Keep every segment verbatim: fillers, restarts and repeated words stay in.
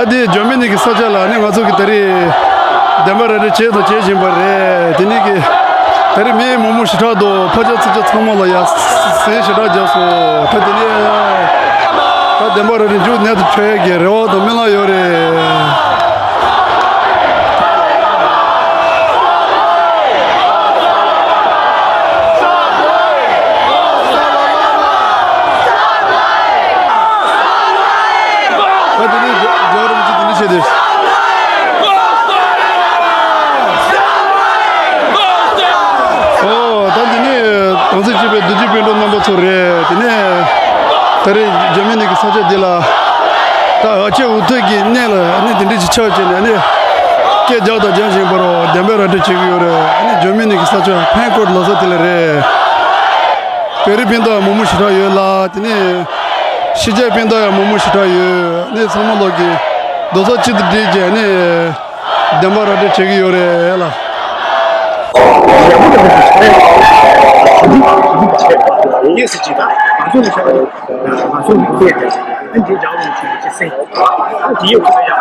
ཨ་དེ་འཇར་མ་ནི་གི་ས་ཆ་ལ་ནི་ང་ཚོ་གི་ད་རེས་བདེན་པ་ར་སྤྲོད་བྱས་དང་བྱེད་བཞིན་པ་རེད། དེ་ནི་གི་ད་རེས་མི་མང་པོ་ཞེ་དྲག་འདུག་ཕ་ཆ་ཚུ་ཆ་ཚང་མ་ལ་ཡ་གཟིགས་ཞེ་དྲག་བརྒྱབ་སོང་། ད་དེ་ནི་ད་བདེན་པ་ར་སྤྲོད་མཇུག་གནད་དུ་འཕྲོད་ཡས་ཀྱི་རེ་བ་དང་སྨོན་ལམ་ཡོད་རེད། ད་དེ་ནས་རྒྱལ་བ་རིན་པོ་ཆེ་དེ་འདྲ་བྱས་ཏེ། ཨོ་ད་འདི་ནས་དམ་ཚིག་ཆེ་བའི་རྡོ་རྗེ་སྤུན་གྲོགས་རྣམ་པ་ཚོ་རེད། དེ་ནས་ད་རེས་འཇར་མ་ནི་གི་ས་ཆ་འདི་ལ་ད་ཨ་ཅེ་འུ་ཐུག་གི་གནས་ལ་ནི་དེ་འདྲ་ཞིག་ཆགས་བྱས་ནས་ནི་སྐད་རྒྱག་དང་རྒྱག་བཞིན་པ་རོ་བདེན་པའི་ར་སྤྲོད་བྱེད་ཀྱི་ཡོད་རེད། ནི་འཇར་མ་ནི་གི་ས་ཆ་ཕན་ཀོར་ལོ་ས་དེ་ལ་རེད། བོད་རིགས་སྤུན་ཟླ་མང་པོ་ཞེ་དྲག་ཡོད་ལ། དེ་ནས་ཕྱི་རྒྱལ་སྤུན་ཟླ་ཡང་མང་པོ་ཞེ་དྲག་ཡོད། ནས་ཚང་མ་ལོག་གི་རྡོག་རྩ་གཅིག་ཏུ་སྒྲིལ་བྱས་ནས་བདེན་པ་ར་སྤྲོད་བྱེད་ཀྱི་ཡོད་རེད་ལ། ཡིན་སྲིད་ཀྱི་ད་ང་ཚོ་ལ་ཤར་ང་ཚོ་མི་སྐད་དེ་ཨ་འདི་རྒྱག་ལུགས་ཆེ་ཆེ་སེང་ཨ་འདི་ཡོད་ཁོ་ཡ་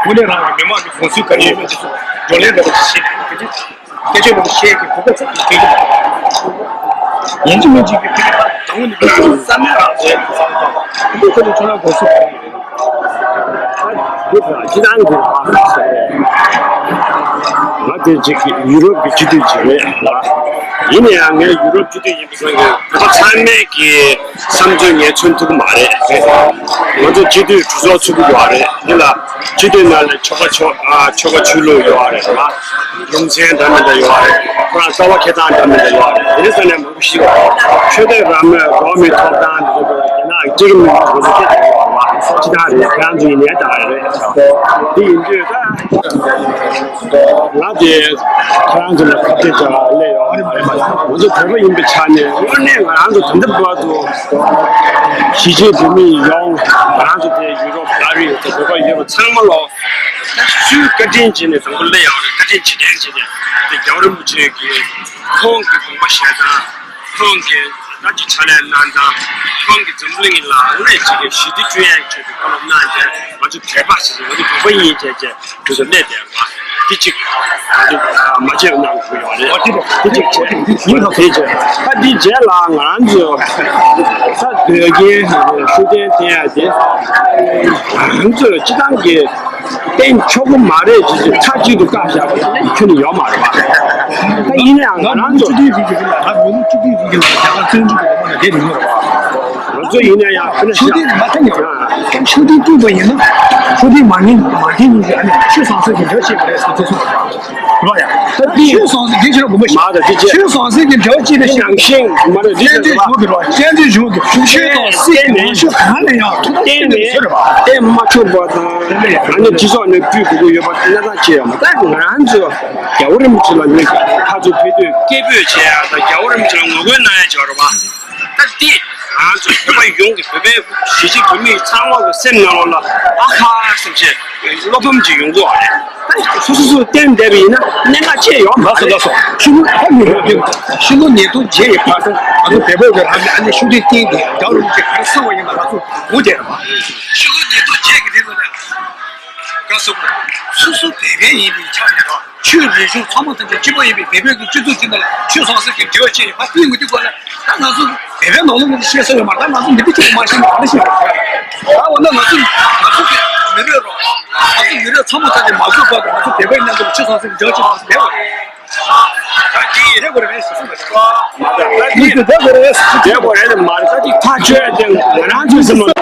ཁོ་ལས་རང་གི་མི་མང་གི་དགོངས་ཚུལ་ག་རེ་ཡོད་མེད་ཅེས་སོ་བགྲོ་གླེང་འདྲ་པོ་ཞིག་བྱེད་ཀྱི། སྐད་ཆ་མང་པོ་བཤད་ཀྱི་གོ་སྐབས་ཙམ་ཞིག་སྤྲད་ཀྱི་མ་རེད། ཡིན་གཅིག་མིན་གཅིག་གི་དེ་ག་དང་པོ་ནས་མི་ཚང་བསམ་མེད་རང་བྱས་འདུག་བསམ་གྱི་འདུག་འདི་ཁོ་ཚོ་ཁྱོད་རང་དགོངས་ཚུལ་ག་རེ་ཡོད། འདི་ལ་སྤྱི་བཏང་གི་ང་དེ་ཅིག་ཡུ་རོབ་ཀྱི་སྤྱི་འཐུས་ཅིག་རེད་ལ། ཡིན་ན་ཡང་ངས་ཡུ་རོབ་སྤྱི་འཐུས་ཡིན་པའི་སང་གི་བོད་པ་ཚང་མས་ཀྱི་བསམ་ཚུལ་ངས་མཚོན་ཐུབ་ཀྱི་མ་རེད། ང་ཚོ་སྤྱི་འཐུས་གྲོས་ཚོགས་ཚུགས་ཀྱི་ཡོད་རེད། འདི་ལ་སྤྱི་འཐུས་ནང་ལ་ཆོལ་ཁ་ཆོ་ཨ་ཆོལ་ཁ་ཆོས་ལུགས་ཡོད་རེད་ལ། ལུང་ཚན་འདྲ་མི་འདྲ་ཡོད་རེད། ཁོ་རང་རྩ་བ་འཁྱེར་སྟངས་འདྲ་མི་འདྲ་ཡོད་རེད། དེ་རིང་སང་ནས་མང་པོ་ཞིག་ཆོས་དད་རང་མོས་རང་མོས་ཐོབ་ཐང་འདི་ཚོ་དེ་ན་སྤྱིར་མི་འདུག་ཟེར་ཁྱེད་ཀྱི་ཡོད་རེད་བ། ཅི་ཐང་རེད། ཁྱེད་རང་ཚོ་ཡིན་ནའི་ད་རེད། འདི་ཡིན་དུས་ད་ང་དེ་ཁྱེད་རང་ཚོ་ལ་ཁ་གཏད་བཅག་སླེབས་ཡོད་རེད། ང་ཚོ་བོད་པ་ཡིན་པའི་ཆ་ནས་དངོས་གནས་ང་རང་ཚོ་ད་ལྟ་བར་དུ་གཞིས་བྱེས་བོད་མི་ཡོངས་ང་རང་ཚོ་དེ་ཡུ་རོབ་ཨ་རི་དེ་བོད་པ་ཡོད་པ་ཚང་མ་ལོ། ད་སུས་བཀའ་དྲིན་བྱས་ནས་དང་པོ་སླེབས་ཡོང་རེད། བཀའ་དྲིན་རྗེས་དྲན་བྱས་ནས་དེ་རྒྱལ་བ་རིན་པོ་ཆེ་གིས་ཁོང་གི་དགོངས་པ་བཞེས་སྟངས། ཁོང་གིས་ད་ཅི་ཕྱག་ལས་གནང་སྟངས། ཁོང་གིས་འཛམ་གླིང་ལ་སླད་ཅིག་གི་ཞི་བདེ་བསྐྲུན་ཡག་ཆེད་དུ་བཀའ་སློབ་གནང་རྗེས་ང་ཚོ་དད་པ་བྱེད་ཀྱི་ང་ཚོ་བོད་པ་ཡིན་བྱས་བྱས་དུས་སུ་གནས་བསྡད་པ་འདི་གཅིག་ང་ཚོ་མ་བརྗེད་པ་གནང་དགོས་ཡོད་རེད། འདི་གཅིག་བྱས་ཉིན་ཐོག་དེ་བྱས་ད་འདི་རྗེས་ལ་ང་རང་ཚོ་ས་དོལ་རྒྱལ་ཤུགས་ལྡན་བསྟེན་ཡག་དེ་ང་ཚོ་སྤྱི་བཏང་གི་བསྟན་ཆོག་གི་མ་རེད་ཅེས་ཚར་གཅིག་ཏུ་བཀག་བཞག་པ་ཁྱོན་ནས་ཡོད་མ་རེད་པ། ད་ཡིན་ན་ཡང་ང་རང་ཚོ་ང་མི་ལོ་བཅུ་བདུན་རིང་གི་ལ་ད་མི་ལོ་བཅུ་བདུན་རིང་གི་ལ་རྒྱ་གར་བཙན་འཛུལ་གྱི་ལམ་ལ་བསྡད་མི་ཡོད་རེད་པ། ང་ཚོ་ཡིན་ན་ཡང་ཁྱོད་ཤུགས་ལྡན་མ་ཐེ་ཉོ་ཤུགས་ལྡན་བསྐྲུན་པ་ཡིན་ན་ཤུགས་ལྡན་མ་ཉན་མ་ཐེ་ཉོ་ཞིག་ཨ་ནི་ཆོས་ཟང་ཟིང་གི་འབྲེལ་བ་བྱེད་པ་རེད་ཟེར་ཚོད་སོང་རེད་པ། རེད་པ་ཡ། ད་འདི་ཆོས་ཟང་ཟིང་འདི་ཕྱིར་དགོངས་པ་ཞིག་མ་རེད་འདི་ཆོས་ཟང་ཟིང་གི་འབྲེལ་བ་བྱེད་པའི་ནང་བཞིན་མ་རེད་འདི་བསྟན་འཛིན་བྱུང་གི་རེད་པ། བསྟན་འཛིན་བྱུང་གི་ཆོས་དང་སྲིད་ཀྱི་ངང་ཚུལ་གང་ལ་ཡང་ཐུགས་བསྟན་ནས་བསྟན་མ་ཆོག་པ་དང་ཨ་ནི་སྤྱི་ཚོགས་ནས་སྤུས་དགོས་ཀྱི་ཡོད་པ་གནས་སྟངས་ཅི་ཡང་མ་ད་ང་རང་ཚོ་རྒྱལ་བ་རིན་པོ་ཆེ་ལ་ནི་ཕར་ཚུར་ཕེབས་དུས་སྐད་འབོད་བྱེད་ཡ་དང་རྒྱལ་བ་རིན་པོ་ཆེ་ལ་ངོ་རྒོལ་གནང་ཡ་ཅིག་ཡོད་རེད་པ། ད་འདི་ང་ཚོ་བོད་པ་ཡོངས་ཀྱི་བོད་པའི་གཞིས་བྱེས་བོད་མི་ཚང་མ་གི་སེམས་ནང་ལོགས་ལ་ཨ་ཁ་སེམས་ཅན་བློ་ཕམ་ཅིག་ཡོང་གི་ཡོད་རེད། ད་སོ་སོ་སོ་བསྟན་བསྡད་པ་ཡིན་ན་གནད་འགག་ཅི་ཡང་ཡོད་མ་རེད། ལགས་སོ་ལགས་སོ། ཕྱི་ལོ་ཕྱི་ལོ་ཉིས་སྟོང་བརྒྱད་ཀྱི་བར་དུ་ང་ཚོ་བལ་པོ་གི་རང་ནས་ཨ་ནི་ཤུགས་ལྡན་བསྟེན་ཏེ་རྒྱལ་བ་རིན་པོ་ཆེ་ག་རེ་གསུངས་པ་ཡིན་པ་ང་ཚོ་གོ་བསྡད་རེད་པ། ཕྱི་ལོ་ཉིས་སྟོང་བརྒྱད་ཀྱི་རིང་ལ་ནས་ག་སོ་སོ་སོ་བོད་པ་ཡིན་པའི་ཆ་ནས་རོགས། ཆོས་རིག་གཞུང་ཚང་མ་ཐམས་ཅད་གཅིག་པ་ཡིན་པའི་བོད་པའི་གི་སྤྱི་ཚོགས་ཅིག་ནང་ལ་ཆོས་ཟང་ཟིང་གི་འབྲེལ་བ་ཅིག་ཡོད་པ་དེའི་ངོས་འཛིན་སྐོར་ལ་ད་ང་ཚོ་བོད་པའི་ནང་ལོགས་ནས་ཤེས་ས་ཡོད་མ་རེད། ད་ང་ཚོ་མི་འདི་གཅིག་མ་ཤེས་ན་ག་རེ་ཤེས་པ་རེད། ད་འོ་ན་ང་ཚོ་ང་ཚོ་གི་མི་རབས་རོགས་ང་ཚོ་མི་རབས་ཚང་མ་ཐམས་ཅད་མ་གསོད་བར་དུ་ང་ཚོ་བོད་པའི་མཉམ་དུ་ཆོས་ཟང་ཟིང་གི་འབྲེལ་བ་ཅིག་ང་ཚོ་བསྡད་པ་རེད། ད་དེ་ཡིན་དགོས་རེད་ཟེར་གསུངས་པ་རེད། མ་རེད་ད་དེ་ཡིན་དགོས་རེད་ཟེར་དེ་དགོས་རེད་ཟེར་མ་རེད། ད་དེ་ཐག་གཅོད་ཡ་དེ་ང་རང་ཚོའི་སེམས་ལ།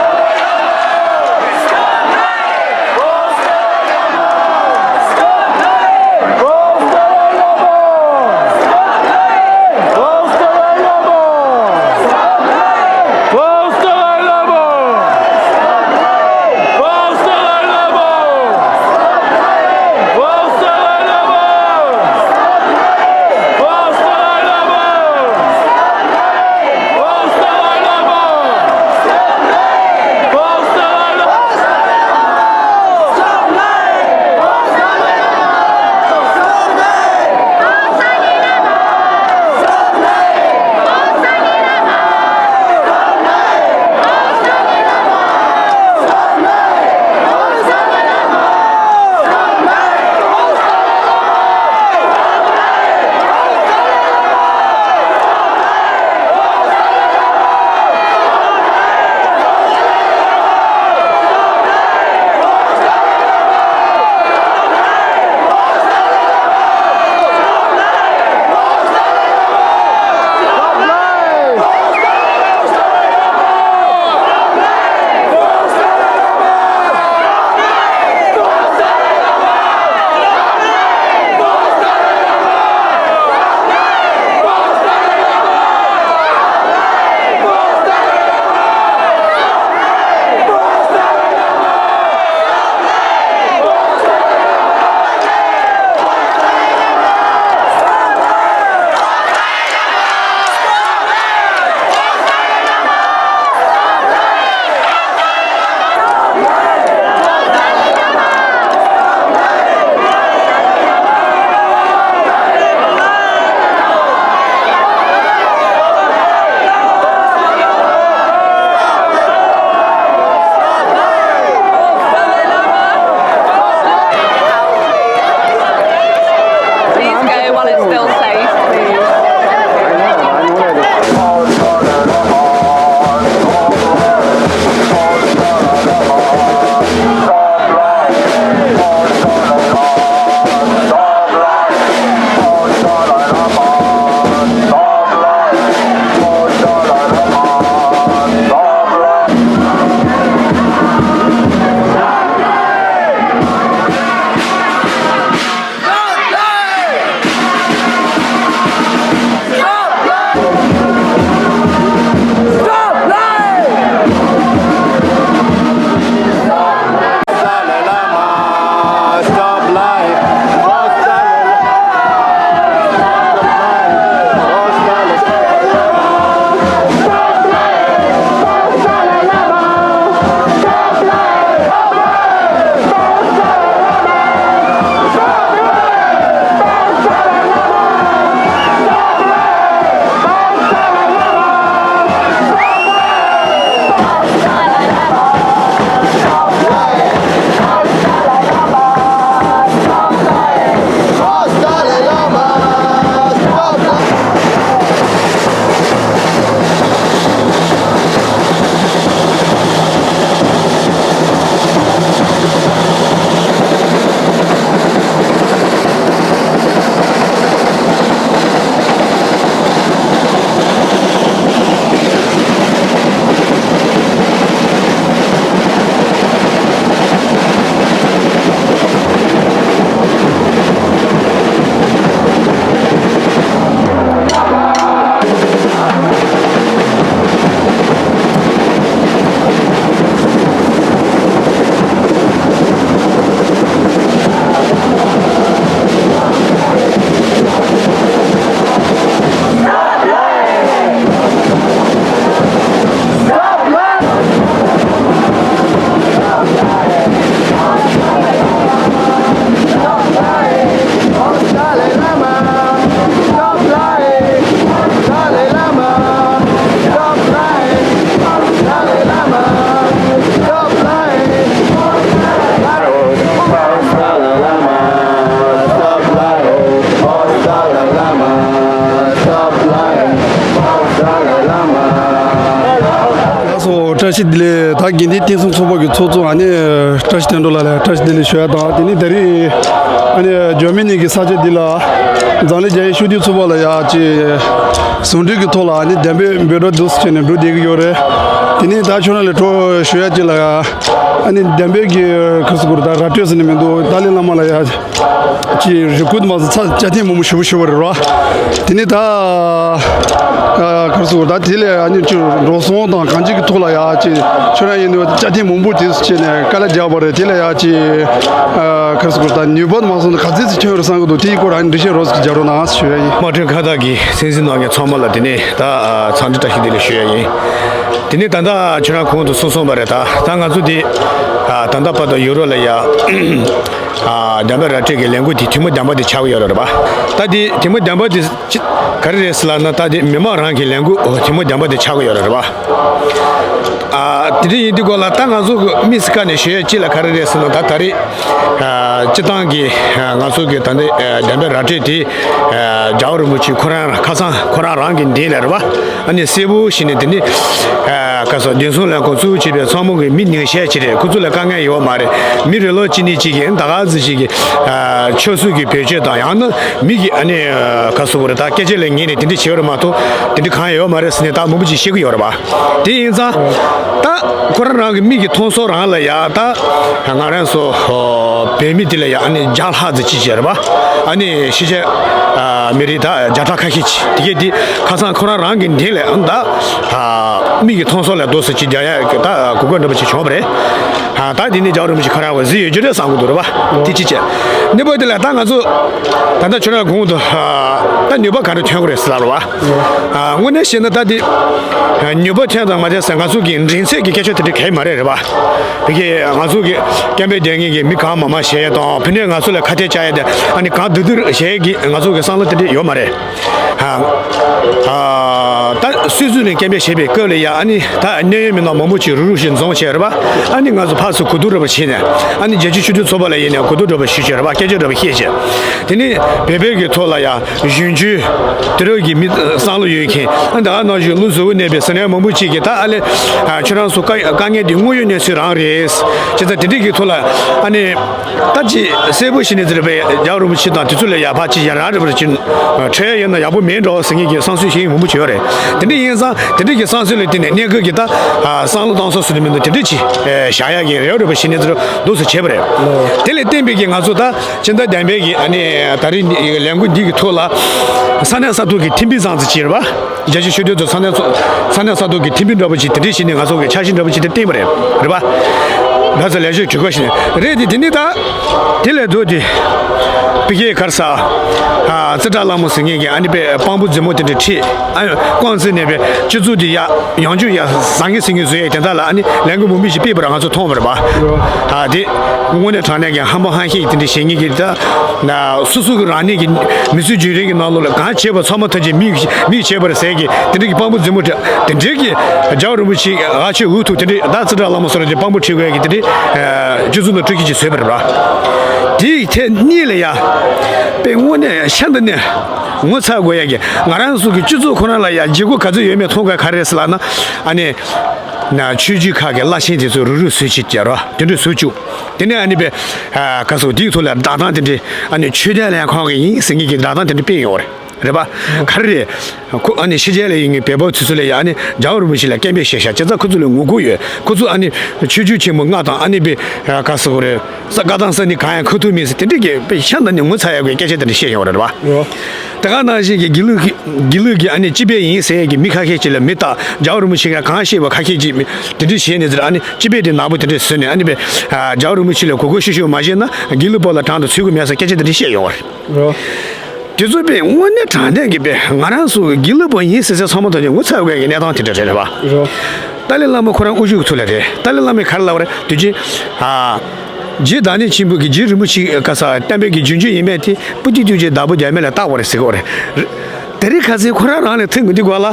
བཀྲ་ཤིས་བདེ་ལེགས། ད་དགེ་ལྡན་བསྟན་སྲུང་ཚོགས་པ་གི་ཚོགས་གཙོ་ཨ་ནི་བཀྲ་ཤིས་དོན་གྲུབ་ལགས་ལ་བཀྲ་ཤིས་བདེ་ལེགས་ཞུ་ཡ་དང་། དེ་ནས་ད་རེས་ཨ་ནི་འཇར་མ་ནི་གི་ས་ཆ་འདི་ལ་འཛམ་གླིང་རྒྱ་ཡིག་ཤུགས་ལྡན་ཚོགས་པ་ལ་ཡ་ཅིག་ཟུང་འབྲེལ་གྱི་ཐོག་ལ་ཨ་ནི་འདེམས་པའི་འབོད་སྒྲ་འདུག་སེ་བྱས་ནས་འགྲོ་བསྡད་ཀྱི་ཡོད་རེད། དེ་ནས་ད་ཁྱོད་རང་ལ་གྲོགས་ཞུ་ཡ་ཅིག་ལ་ཡ་ཨ་ནི་འདེམས་པའི་གི་ཁ་སུ་གུར་ད་ར་སྤྲོད་ཟེར་ནས་མི་འདུག་ཏཱ་ལའི་བླ་མ་ལ་ཡ། ཅིག་རེ་སྐུལ་མ་ཟད་ཚ་བཅའ་ཐེངས་མང་པོ་ཞེ་པོ་ཞུ་བ་རེད་རོ། དེ་ནས་ད་ཨ་ག་རེ་ཟེར་དགོས་རེད། ད་དེ་ལས་ཨ་ནི་ཅིག་འགྲོ་སོང་དང་གང་ཅི་གི་ཐོག་ལ་ཡ་ཅིག་ཁྱོད་རང་ཡིན་དུས་བཅའ་ཐེངས་མང་པོ་དེ་བྱས་ནས་དཀའ་ལས་རྒྱག་པ་རེད། དེ་ལ་ཡ་ཅིག་ཨ་ག་རེ་ཟེར་དགོས་རེད། ད་ནུས་པ་མ་སོང་ན་ག་ཚོད་ཅིག་ཐོན་ཡོད་རེད་བསམ་གི་འདུག་དེའི་སྐོར་ཨ་ནི་འགྲེལ་བཤད་རོབ་ཙམ་རྒྱག་རོགས་གནང་ཞུ་ཡ་ཡིན། དམག་དོན་ཁ་བརྡ་གི་གསན་གཟིགས་གནང་མཁན་ཚང་མ་ལ་དེ་ནས་ད་ཨ་འཚམས་འདྲི་བཀྲ་ཤིས་བདེ་ལེགས་ཞུ་ཡ་ཡིན། དེ་ནས་ད་ལྟ་ཁྱོད་རང་གོང་དུ་གསུངས་སོང་བ་རེད། ད་ད་ང་ཚོ་དེ་ཨ་ད་ལྟ་བར་དུ་ཡུ་རོབ་ལ་ཡ། ཨ་འདེམས་པ་ར་སྤྲོད་ཀྱི་ལས་འགུལ་དེ་ཐེངས་མ་བདུན་པ་དེ་ཆགས་ཀྱི་ཡོད་རེད་པ། ད་དེ་ཐེངས་མ་བདུན་པ་དེ་ཅི་ག་རེ་རེད་ཟེར་ལབ་ན། ད་དེ་མི་མང་རང་གི་ལས་འགུལ་ཨོ་ཐེངས་མ་བདུན་པ་དེ་ཆགས་ཀྱི་ཡོད་རེད་པ། ཨ་དེ་འདྲ་ཡིན་དུས་སྐོར་ལ་ད་ང་ཚོ་གི་དམིགས་སུ་བཀར་ནས་ཞུ་ཡས་ཅི་ལ་ག་རེ་རེད་ཟེར་ན། ད་ད་རེས་ཨ་སྤྱི་བཏང་གི་ཨ་ང་ཚོ་གི་ད་ལྟ་ཨ་འདེམས་པ་ར་སྤྲོད་དེ་ཨ་རྒྱལ་བ་རིན་པོ་ཆེ་ཁོ་རང་ཁ་སང་ཁོ་རང་རང་གི་མདུན་ལ་རེད་པ། ཨ་ནི་གསལ་པོ་ཞིག་ནས་དེ་ནི་ཨ་ག་ས་བདེ་སྲུང་ལས་ཁུངས་གཙོ་བོ་བྱས་པའི་ཚང་མ་གི་མི་ཉུང་ཤས་ཅིག་རེད། ཁོ་ཚོ་ལ་དཀའ་ངལ་ཡོད་མ་རེད། མི་རེ་ལོ་གཅིག་ནས་གཅིག་གིས་ད་ག་ཟིག་ཞིག་གི་ཨ་ཆབ་སྲིད་ཀྱི་བེད་སྤྱོད་དང་། ཡང་ན་མི་གི་ཨ་ནི་ཨ་ག་ཟེར་དགོས་རེད། ད་སྐད་ཆ་ལ་ཉན་ནས་དེ་འདྲ་བྱེད་ཡོད་རེད་མ་གཏོགས་དེ་འདྲ་གང་ཡང་ཡོད་མ་རེད་ཟེར་ནས་ད་མང་པོ་ཅིག་བཤད་ཀྱི་ཡོད་རེད་པ། དེ་ཡིན་ཙང་ད་ཁོ་རང་རང་གི་མིག་གིས་མཐོང་སོང་རང་ལ་ཡ། ད་ང་རང་ཚོ་བོད་མི་དེ་ལ་ཡ་ཨ་ནི་བརྒྱ་ལྷག་ཙམ་ཅིག་བྱས་རེད་པ། ཨ་ནི་ཕྱི་རྒྱལ་ཨ་མི་རིགས་ད་བརྒྱ་ཕྲག་ཁ་ཤས་ཅིག་དེ་གས་དེ་ཁ་སང་ཁོ་རང་རང་གི་མདུན་ལ་ཨ་ནི་ད་ཨ་མིག་གིས་མཐོང་སོང་ལ་རྡོ་སེ་ཅིག་རྒྱག་ཡ་གི་ད་གོ་སྐབས་འདྲ་པོ་ཅིག་བྱུང་བ་རེད། ཨ་ད་དེ་ནི་རྒྱལ་བ་རིན་པོ་ཆེ་ཁོ་རང་བ་གཟིགས་ཡོད་རྒྱུ་རེད་བསམ་གི་འདུག་རེད་པ། དེ་གཅིག་བྱས། གཉིས་པ་དེ་ལ་ད་ང་ཚོ་ད་ལྟ་ཁྱོད་རང་གོང་དུ་ཨ་ད་ནུས་པ་ག་རེ་ཐོན་གི་རེད་ཟེར་ལབ་རེད་པ། ཨ་དངོས་གནས་བཤད་ན་ད་དེ་ཨ་ནུས་པ་ཐོན་དང་མ་ཐོན་ཟེར་ང་ཚོ་གི་མགྲིན་ཚབ་ཀྱི་སྐད་ཆ་དེ་འདྲ་གང་ཡང་མ་རེད། རེད་པ། བོད་ཀྱི་ང་ཚོ་གི་སྐད་འབོད་སྡོད་མཁན་གྱི་མི་གང་མང་མང་བྱས་དང་། ཕ་ནས་ང་ཚོ་ལ་ཁ་གཏད་བཅག་ཡ་དེ་ཨ་ནི་གང་བསྡུ་བསྡུ་བྱེད་ཀྱི་ང་ཚོ་གི་བསམ་བློ་དེ་འདྲ་ཡོད་མ་རེད། ཨ་ཨ་ད་སུད་སི་ནས་སྐད་འབོད་བྱེད་པའི་སྐབས་ལ་ཡ་ཨ་ནི་ད་གནད་ཡོད་མི་སྣ་མང་པོ་ཅིག་རུག་རུག་ཞིག་འཛོམས་བྱས། རེད་པ། ཨ་ནི་ང་ཚོ་ཕར་ཚུར་གོ་བསྡུར་འདྲ་པོ་བྱས་ནས་ཨ་ནི་རྒྱལ་སྤྱིའི་ཆོས་དོན་ཚོགས་པ་ལ་ཡིན་ནས་གོ་བསྡུར་འདྲ་པོ་ཞུས་བྱས། རེད་པ། སྐད་ཆ་འདྲ་པོ་བཤད་བྱས། དེ་ནས་བོད་པའི་གི་ཐོག་ལ་ཡ་གཞོན་སྐྱེས་དེ་རིང་གི་མི་བསམ་བློ་ཡོད་མཁན་ཨ་ད་ག་ནང་བཞིན་ལུགས་གཟུ་བོ་གནས་པའི་ཟེར་ན་མང་པོ་ཅིག་གིས་ད་ཨ་ལེ་ཨ་ཁྱོད་རང་ཚོ་དཀའ་དཀའ་ངལ་འདི་དངོས་ཡོད་གནས་ཚུལ་རང་རེད། བྱས་ཙང་དེ་འདྲའི་གི་ཐོག་ལ་ཨ་ནི་ད་ཅིག་གསལ་པོ་ཞིག་ནས་ཟེར་བའི་རྒྱལ་བ་རིན་པོ་ཆེ་དང་དེ་ཚོ་ལ་ཡ་ཕར་ཅིག་ཡ་རང་རེད་པར་ཅིག་ཁྲལ་ཡོད་ན་ཡག་པོ་མེད་འགྲོ་ཟེར་མཁན་གྱི་བསམ་ཚུལ་ཞིག་མང་པོ་ཅིག་ཡོད་རེད། དེ་འདྲ་ཡིན་ཙང་དེ་འདྲ་གི་བསམ་ཚུལ་ལ་བརྟེན་ནས་གནད་འགག་གི་ད་ཨ་བསམ་བློ་གཏོང་ས་སུ་དེ་མིན་འདུག་དེ་འདྲ་ཅིག་ཨེ་བཞག་ཡག་གི་རེ་བ་རེད་པ་ཞིག་ནས་ཚུར་འདུག་སེ་བྱས་པ་རེད། དེ་ལས་བརྟེན་པའི་གི་ང་ཚོ་ད་སྤྱི་ཟླ་བདུན་པའི་གི་ཨ་ནི་ད་རེས་ལས་འགུལ་འདི་གི་ཐོག་ལ་ས་གནས་ས་ཐོག་གི་ཐེམ་པའི་ཙང་ཙི་ཅིག་རེད་པ། རྒྱལ་སྤྱིའི་ཆོས་དོན་ཚོགས་ས་གནས་ཚོགས་ས་གནས་ས་ཐོག་གི་ཐེམ་པའི་འདྲ་པོ་ཅིག་དེ་འདྲ་ཞིག་ནས་ང་ཚོ་གི་འཆར་གཞི་འདྲ་པོ་ཅིག་དེ་བཏིང་པ་རེད། རེད་པ། ད་ཚོ་ལས་ཞུགས་གྲོས་ཁོ་ཞིག་རེད། དེ་དེ་ནི་ད་དེ་ལས་ལྡོག་སྟེ་ཕ་གིའི་ག་རེ་ཟེར་ཨ་རྩི་བྲག་ལྷ་མོ་ཟེར་མཁན་གྱི་ཨ་ནི་པའི་དཔང་པོ་རྫི་མོ་དེ་འདྲ་ཁྲིད། ཨ་ནི་ཀོང་ཙེ་ནས་པའི་སྤྱི་ཚོགས་དེ་ཡ་ཡང་ཅུང་ཡ་བཟང་ངན་ཟེར་མཁན་བཟོ་ཡས་དེ་འདྲ་ལ་ཨ་ནི་ལས་འགུལ་མང་པོ་ཞིག་སྤེལ་བ་ར་ང་ཚོ་མཐོང་བ་རེད་པ། ཨ་དེ་དངོས་གནས་དྲང་གནས་ཀྱི་ཧམ་པ་ཧམ་བཤད་ཀྱི་དེ་འདྲ་བྱེད་མཁན་གྱི་ད་ན་སོ་སོ་གི་རང་ཉིད་ཀྱི་མི་ཚེ་རྒྱུན་རིང་གི་ནང་ལོགས་ལ་གང་བྱས་པ་ཚང་མ་ཐམས་ཅད་མིས་མིས་བྱས་པ་རེད་ཟེར་གྱི་དེ་འདྲ་གི་དཔང་པོ་རྫི་མོ་དེ་དེ་འདྲ་གི་རྒྱལ་བ་རིན་པོ་ཆེ་ཨ་ཆེ་འུ་ཐུག་དེ་འདྲ་ད་རྩི་བྲག་ལྷ་མོ་སོགས་ལ་དེ་དཔང་པོ་ཁྲིད་དགོས་ཀྱི་དེ་འདྲ་སྤྱི་ཚོགས་ནང་སྤྲོད་ཀྱི་ཅིག་བཟོས་པ་རེད་པ། དེའི་ཐད་གཉིས་ལ་ཡ་དཔེ་དངོས་གནས་ཤིན་ཏུ་ནས་ངོ་ཚ་དགོས་ཡ་གི་ང་རང་ཚོ་གི་སྤྱི་ཚོགས་ཁོ་ན་ལ་ཡ་བརྗེ་སྒོ་ག་ཚོད་ཡོད་མེད་མཐོང་དགོས་ག་རེ་རེད་ཟེར་ལབ་ན། ཨ་ནི་ན་ཆོས་བརྒྱུད་ཁག་གི་བླ་ཆེན་དེ་ཚོ་རུག་རུག་བཟོས་ཅིག་ཀྱ་རོ་དེ་འདྲ་བཟོས་བཅུག་དེ་ནས་ཨ་ནི་པའི་ཨ་ག་སོ་དེའི་ཐོག་ལ་བསྒྲགས་གཏམ་དེ་འདྲ་ཨ་ནི་ཆོས་དད་ལེན་ཁང་གི་ཡིན་ཟེར་མཁན་གྱི་བསྒྲགས་གཏམ་དེ་འདྲ་སྤེལ་ཡོང་བ་རེད། རེད་པ། ག་རེ་རེད། ཁོ་ཨ་ནི་ཕྱི་རྒྱལ་ལ་ཡིན་མཁན་བོད་པ་དེ་ཚོ་ལ་ཡ་ཨ་ནི་རྒྱལ་བ་རིན་པོ་ཆེ་ལ་སྐད་འབོད་བྱས་ཤག་བྱས་ཙང་ཁོ་ཚོ་ལ་ངོ་རྒོལ་ཡོད། ཁོ་ཚོ་ཨ་ནི་ཆོས་བརྒྱུད་ཆེན་མོ་ལྔ་དང་ཨ་ནི་པའི་ཨ་ག་སོ་རེད། ས་བཀའ་དང་ས་གནས་གང་ཡང་ཁ་ཐུག་མེད་ཟེར་དེ་འདྲ་གི་དཔེ་ཤིན་ཏུ་ནས་ངོ་ཚ་ཡག་གི་སྐད་ཆ་དེ་འདྲ་བཤད་ཡོང་བ་རེད་པ། ཡོ། དེ་ག་ནང་བཞིན་གྱི་དགེ་ལུགས་ཀྱི་དགེ་ལུགས་ཀྱི་ཨ་ནི་སྤྱི་དཔལ་ཡིན་ཟེར་ཡག་གི་མི་ཁ་ཤས་ཅིག་ལ་མི་ལྟ། རྒྱལ་བ་རིན་པོ་ཆེ་ག་གང་བཤད་པ་ཁ་ཤས་ཅིག་མི་དེ་འདྲ་བྱས་ནས་ཟེར་ཨ་ནི་སྤྱི་དཔལ་དེ་ནག་པོ་དེ་འདྲ་བཟོས་ནས་ཨ་ནི་པའི་ཨ་རྒྱལ་བ་རིན་པོ་ཆེ་ལ་གུས་བཀུར་ཤུགས་ཆེ་མ་བྱས་ན་དགེ་ལུགས་པ་ལ་དྲང་དུ་ཚུད་ཀྱི་མེད་ཟེར་སྐད་ཆ་དེ་འདྲ་བཤད་ཡོང་བ་རེད། ཡོ། དེ་ཚོ་དཔེ་དངོས་གནས་དྲང་གནས་ཀྱི་དཔེ་ང་རང་ཚོ་དགེ་ལུགས་པ་ཡིན་ཟེར་ཟེར་ཚང་མ་དང་ངོ་ཚ་དགོས་ཀྱི་གནས་སྟངས་དེ་འདྲ་རེད་རེད་པ། ཡོ། ཏཱ་ལའི་བླ་མ་ཁོ་རང་དབུ་བཞུགས་ཐུགས་ལ་རེད། ཏཱ་ལའི་བླ་མས་ག་རེ་ལབ་པ་རེད། དུས་རྒྱུན་ཨ། རྗེ་བདག་ཉིད་ཆེན་པོ་གི་རྗེ་རིན་པོ་ཆེ་ག་ས་བསྟན་པའི་གི་རྒྱུན་གཅོད་ཡིན་པས་དེ་པུ་ཏི་ཏུ་ཅེ་བདག་པོ་རྒྱ་མེད་ལ་བཏགས་པ་རེད་ཟེར་གོ་རེད། དེ་རིང་ཁ་སང་ཁོ་རང་རང་ལ་ཐུག་དགོས་དུས་སྐོར་ལ་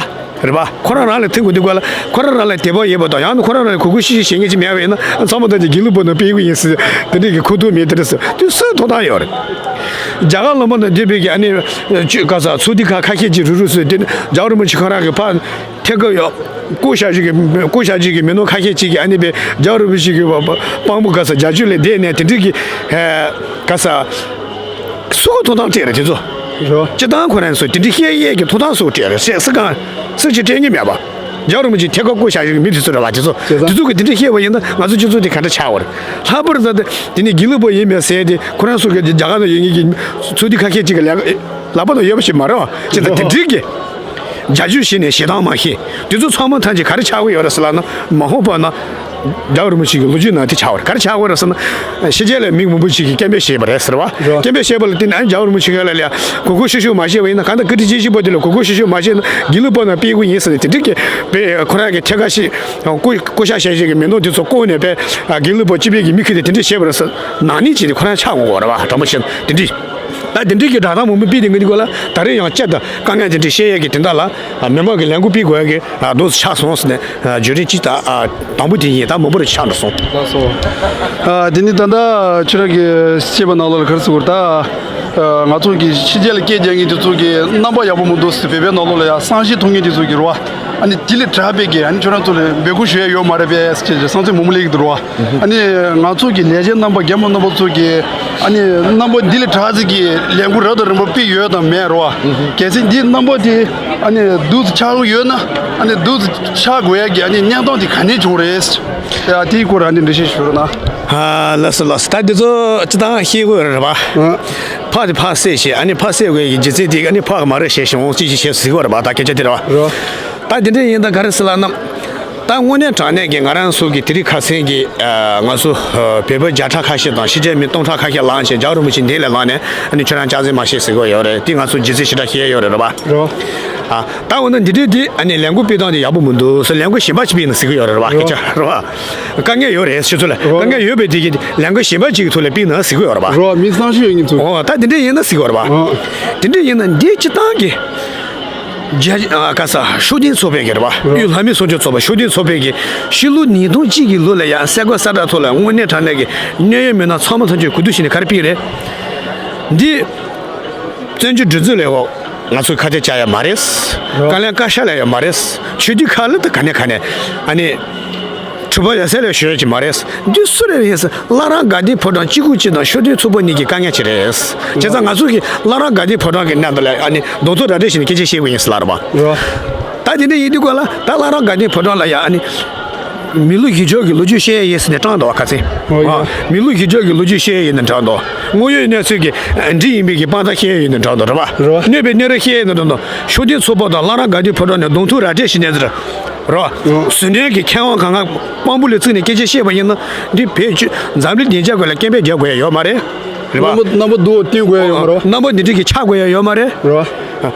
རེད་པ། ཁོ་རང་རང་ལ་ཐུག་དགོས་དུས་སྐོར་ལ་ཁོ་རང་རང་ལ་དད་པ་ཡོད་པ་དང་ཡང་ན་ཁོ་རང་རང་ལ་གུས་བཀུར་ཤུགས་ཆེ་བྱེད་མཁན་ཅིག་མེད་པ་ཡིན་ན་ཚང་མ་ཐམས་ཅད་དགེ་ལུགས་པ་ནང་སྤེལ་དགོས་ཡིན་ཟེར་དེ་འདྲའི་གི་ཁོ་ཐུག་མེད་དེ་འདྲ་ཟེར་དུས་སུ་ཐོབ་ཐང་ཡོད་རེད། རྒྱ་གར་ལུང་པ་ནང་བསྡད་པའི་གི་ཨ་ནི་ཆོས་ག་ས་ཚོགས་སྡེ་ཁག་ཁ་ཤས་ཀྱིས་རུ་རུ་ཟེར་དེ་ནི་རྒྱལ་བ་རིན་པོ་ཆེ་ཁོ་རང་གི་ཕ། ཐད་ཀར་ཡོད། བཀོད་བཞག་རྒྱུ་གི་བཀོད་བཞག་རྒྱུ་གི་མི་ནོར་ཁ་ཤས་ཅིག་གིས་ཨ་ནི་པའི་རྒྱལ་བ་རིན་པོ་ཆེ་གི་དཔང་པོ་ག་ས་རྒྱ་ཇུས་ལས་འདས་ནས་དེ་འདྲའི་གི་ག་ས་སུ་ག་ཐོབ་ཐང་སྤྲད་རེད་དེ་ཚོ། རོ། སྤྱི་བཏང་ཁོ་རང་ཚོ་དེ་འདྲའི་བཤད་ཡས་ཀྱི་ཐོབ་ཐང་སུ་སྤྲད་རེད། སུ་སུ་གང་སུ་ཅིག་སྤྲད་ངེས་མེད་པ། རྒྱལ་བ་རིན་པོ་ཆེ་ཐད་ཀར་བསྐོ་བཞག་ཡོད་མི་དེ་ཚོ་རེད་བ། དེ་ཚོ་དེ་ཚོ་གི་དེ་འདྲ་བཤད་པ་ཡིན་ན་ང་ཚོ་སྤྱི་ཚོགས་དེ་ག་འདྲ་ཆགས་པ་རེད། ལྷག་པར་དུ་དེ་ནི་དགེ་ལུགས་པ་ཡིན་མེད་ཟེར་དེ་ཁོ་རང་ཚོ་གི་རྒྱ་གར་ནང་ཡོད་མཁན་གྱི་ཚོགས་སྡེ་ཁ་ཤས་ཅིག་གི་ལག་ལག་པ་ནང་ཡོད་པ་ཞིག་མ་རེད་བ། ཅི་ད་དེ་འདྲའི་གི་རྒྱ་ཇུས་བྱས་ནས་ཞེ་སྡང་མ་བྱེད། དེ་ཚོ་ཚང་མ་ཐམས་ཅད་ག་རེ་ཆགས་ཀྱི་ཡོད་རེད་ཟེར་ལབ་ན་མ་འོངས་པ་ན། རྒྱལ་བ་རིན་པོ་ཆེ་གི་ལོ་རྒྱུས་ནང་དེ་ཆགས་པ་རེད། ག་རེ་ཆགས་པ་རེད་ཟེར་ན། ཕྱི་རྒྱལ་ལ་མི་མང་པོ་ཞིག་གིས་སྐད་འབོད་བྱས་པ་རེད་ཟེར་བ། རོ། སྐད་འབོད་བྱས་པ་ལ་བརྟེན་ནས་ཨ་ནི་རྒྱལ་བ་རིན་པོ་ཆེ་ག་ལ་ཡ་གུས་བཀུར་ཞུ་ཞུ་མ་བྱས་པ་ཡིན་ན། གང་ལྟར་བཀའ་དྲིན་ཅན་ཞིག་པོ་དེ་ལ་གུས་བཀུར་ཞུ་ཞུ་མ་བྱས་ན་དགེ་ལུགས་པ་ནང་ཕེབས་ཀྱི་ཡིན་ཟེར་ནས་དེ་འདྲའི་གི་པའི་ཁོ་རང་གི་ཐད་ཀར་ཞིག་བསྐོ་བསྐོ་བཞག་བྱས་བྱས་ཀྱི་མི་ནོར་དེ་ཚོ་བསྐོ་ནས་པའི་དགེ་ལུགས་པ་སྤྱི་པའི་གི་མི་ཁུར་དེ་དེ་འདྲའི་བྱས་པ་རེད་ཟེར། ནག་ཉེས་ཅིག་དེ་ཁོ་རང་ཆགས་འོང་གི་རེད་བ། དྲང་པོ་བཤད་ན་དེ་འདྲའི། ད་དེ་འདྲའི་གི་བསྒྲགས་གཏམ་མང་པོ་སྤེལ་དེ་ངས་འདི་སྐོར་ལ་ད་རེས་ཡང་བསྐྱར་དུ་དཀའ་ངལ་དེ་འདྲའི་བཤད་ཡས་ཀྱི་དོན་དག་ལ་མི་མང་གི་ལས་འགུལ་སྤེལ་དགོས་ཡས་ཀྱི་འདུག་སེ་ཆགས་སོང་ཟེར་ནས་བརྗོད་རིན་གཅིག་ད་དང་པོ་དེ་ཡིན། ད་མང་པོ་རེ་ཆགས་འགྲོ་སོང་། ལགས་སོ། དེ་ནི་ད་ལྟ་ཁྱོད་རང་གི་བཤད་པ་ནང་ལོགས་ལ་ག་རེ་ཟེར་དགོས་རེད། ད་ང་ཚོ་གི་ཕྱི་རྒྱལ་ལ་སྐད་རྒྱག་མཁན་དེ་ཚོ་གི་རྣམ་པ་ཡག་པོ་མི་འདུག་ཟེར། བོད་པའི་ནང་ལོགས་ལ་ཡང་བསམ་ཤེས་ཐོབ་མཁན་དེ་ཚོ་གི་རེད་བ། ཨ་ནི་དེ་ལས་དྲག་པའི་གི་ཨ་ནི་ཁྱོད་རང་ཚོ་ལ་འབོད་སྐུལ་ཞུ་ཡ་ཡོད་མ་རེད་པས་ཟེར་བསམ་ཚུལ་མང་པོ་སླེབས་ཀྱི་འདུག་རེད་བ། ཨ་ནི་ང་ཚོ་གི་ལས་བྱེད་རྣམ་པ་རྒན་པ་རྣམ་པ་ཚོ་གི་ཨ་ནི་རྣམ་པ་འདི་ལས་དྲག་ཙམ་གྱི་ལས་འགུལ་རབ་དང་རིམ་པ་སྤེལ་ཡོད་དམ་མེད་རེད་བ། གལ་སྲིད་འདི་རྣམ་པ་དེ་ཨ་ནི་སྡུག་ཙམ་ཆགས་ཀྱི་ཡོད་ན་ཨ་ནི་སྡུག་ཙམ་ཆགས་དགོས་ཡ་གི་ཨ་ནི་གནས་སྟངས་དེ་ག་ནས་བྱུང་རེད། ཡ་དེའི་སྐོར་ཨ་ནི་འགྲེལ་བཤད་ཞུ་རོགས་གནང་། ཨ་ལགས་སོ་ལགས་སོ། ད་འདི་ཚོ་སྤྱི་བཏང་ཤེས་དགོས་རེད་བ། ཨ། ཕག་དེ་ཕག་བསད་བྱས། ཨ་ནི་ཕག་བསད་དགོས་ཀྱི་རྒྱུ་མཚན་དེ་ཨ་ནི་ཕག་མ་རེད་ཞེས་ཞེ་འོང་ཅི་ཅི་བྱས་ཟེར་གྱི་ཡོད་རེད་པ། ད་སྐད་ཆ་དེ་རེད་བ། རོ། ད་དེ་འདྲ་ཡིན་ད་ག་རེ་ཟེར་ལབ་ན། ད་དངོས་གནས་དྲང་གནས་ཀྱི་ང་རང་ཚོ་གི་དེ་རིང་ཁ་སང་གི་ཨ་ང་ཚོ་ཨ་བོད་པ་བརྒྱ་ཕྲག་ཁ་ཤས་དང་ཕྱི་རྒྱལ་མི་སྟོང་ཕྲག་ཁ་ཤས་ལངས་བྱས་རྒྱལ་བ་རིན་པོ་ཆེ་མདུན་ལ་ལངས་ནས་ཨ་ནི་ཁྱོད་རང་སྐྱག་རྫུན་མ་བཤད་ཟེར་གྱི་ཡོད་རེད། དེ་ང་ཚོ་རྒྱུ་མཚན་ཞེ་དྲག་ཤེས་ཡོད་རེད་རེད་པ། རོ། ཨ་ད་འོ་ན་འདི་འདྲའི་དེ་ཨ་ནི་ལས་འགུལ་སྤེལ་སྟངས་དེ་ཡག་པོ་མི་འདུག་ཟེར། ལས་འགུལ་གཞན་པ་ཅིག་སྤེལ་ན་ཟེར་གྱི་ཡོད་རེད་རེད་པ། རོ། སྐད་ཆ་རེད་པ། དཀའ་ངལ་ཡོད་རེད་ཁྱེད་ཚོ་ལ། རོ། དཀའ་ངལ་ཡོད་པའི་དེ་གི་ལས་འགུལ་གཞན་པ་ཅིག་གི་ཐོག་ལ་སྤེལ་ན་ཟེར་གྱི་ཡོད་རེད་པ། རོ། མི་བསམ་ཤེས་ཡོད་མཁན་ཚོ། ཨོ་ད་དེ་འདྲ་ཡིན་ན་ཟེར་གྱི་ཡོད་རེད་པ། ཨ། དེ་འདྲ་ཡིན་ན་འདི་སྤྱི་བཏང་གི་རྒྱ་ཨ་ག་ས་ཤུགས་ལྡན་ཚོགས་པའི་གི་རེད་པ། རོ། དབུས་ལྷ་མི་སྲུང་སྐྱོབ་ཚོགས་པ་ཤུགས་ལྡན་ཚོགས་པའི་གི་ཕྱི་ལོ་ཉིས་སྟོང་གཅིག་གི་ལོ་ལ་ཡང་གསར་འགོད་གསལ་བསྒྲགས་ཐོག་ལ་དངོས་གནས་དྲང་གནས་ཀྱི་གནད་ཡོད་མི་སྣ་ཚང་མ་ཐམས་ཅད་གོ་བསྡུར་བྱས་ནས་ག་རེ་སྤེལ་རེད། འདི་བཙན་བྱོལ་སྒྲིག་འཛུགས་ལས་འོག་ང་ཚོས་ཁ་གཏད་བཅག་ཡ་མ་རེད། རོ། བཀའ་བློན་བཀའ་ཤག་ལ་ཡ་མ་རེད། ཆོས་སྡེ་ཁག་ལ་ད་ག་ནས་ག་ནས་ཨ་ནི། གྲུབ་པ་ཡ་སེ་ལ་ཞུ་ཡ་ཅིག་མ་རེད། འདི་སུ་རེད་ཡིན་ཟེར་བླ་བྲང་དགའ་ལྡན་ཕོ་བྲང་གཅིག་དགུ་གཅིག་དང་ཤུགས་ལྡན་ཚོགས་པ་གཉིས་ཀྱི་དཀའ་ངལ་ཅིག་རེད། བྱས་ཙང་ང་ཚོ་གིས་བླ་བྲང་དགའ་ལྡན་ཕོ་བྲང་གི་ནང་དུ་ལ་ཨ་ནི་གདོང་ཐུག་ར་སྤྲོད་བྱས་ནས་སྐད་ཆ་བཤད་དགོས་ཡིན་ཟེར་ལབ་རེད་པ། རོ། ད་དེ་འདྲ་ཡིན་དུས་སྐོར་ལ་ད་བླ་བྲང་དགའ་ལྡན་ཕོ་བྲང་ལ་ཡ་ཨ་ནི་མི་ལུས་ཡིད་འཇོག་གི་ལོ་རྒྱུས་བཤད་ཡ་ཡིན་ཟེར་ནས་དྲངས་འདུག་བ་ཁ་སང་། ཨོ་ཡ། མི་ལུས་ཡིད་འཇོག་གི་ལོ་རྒྱུས་བཤད་ཡ་ཡིན་ནས་དྲངས་འདུག་དངོས་ཡོད་གནས་ཚུལ་གྱི་འདི་ཡིན་པའི་གི་དཔང་རྟགས་བཤད་ཡ་ཡིན་ནས་དྲངས་འདུག་རེད་པ། རོ། གནས་པའི་གནས་རབས་བཤད་ཡ་ཡིན་ནས་དྲངས་འདུག་ཤུགས་ལྡན་ཚོགས་པ་དང་བླ་བྲང་དགའ་ལྡན་ཕོ་བྲང་ནས་གདོང་ཐུག་ར་སྤྲོད་བྱས་ནས་ཟེར། རོ། ཨང་། ཟུར་འདྲེན་གྱི་མཁས་དབང་གང་ག་དཔང་པོ་ལ་བཙུགས་ནས་སྐད་ཆ་བཤད་པ་ཡིན་ན་འདི་བེད་སྤྱོད་འཛམ་གླིང་བདེ་འཇགས་སྐོར་ལ་སྐད་འབོད་རྒྱག་དགོས་ཡ་ཡོད་མ་རེད། རེད་པ། རྣམ་པ་རྣམ་པ་སྡུག་བསྟན་དགོས་ཡ་ཡོད་མ་རེད། རྣམ་པ་འདི་འདྲ་གི་ཆགས་དགོས་ཡ་ཡོད་མ་རེད། རེད་པ།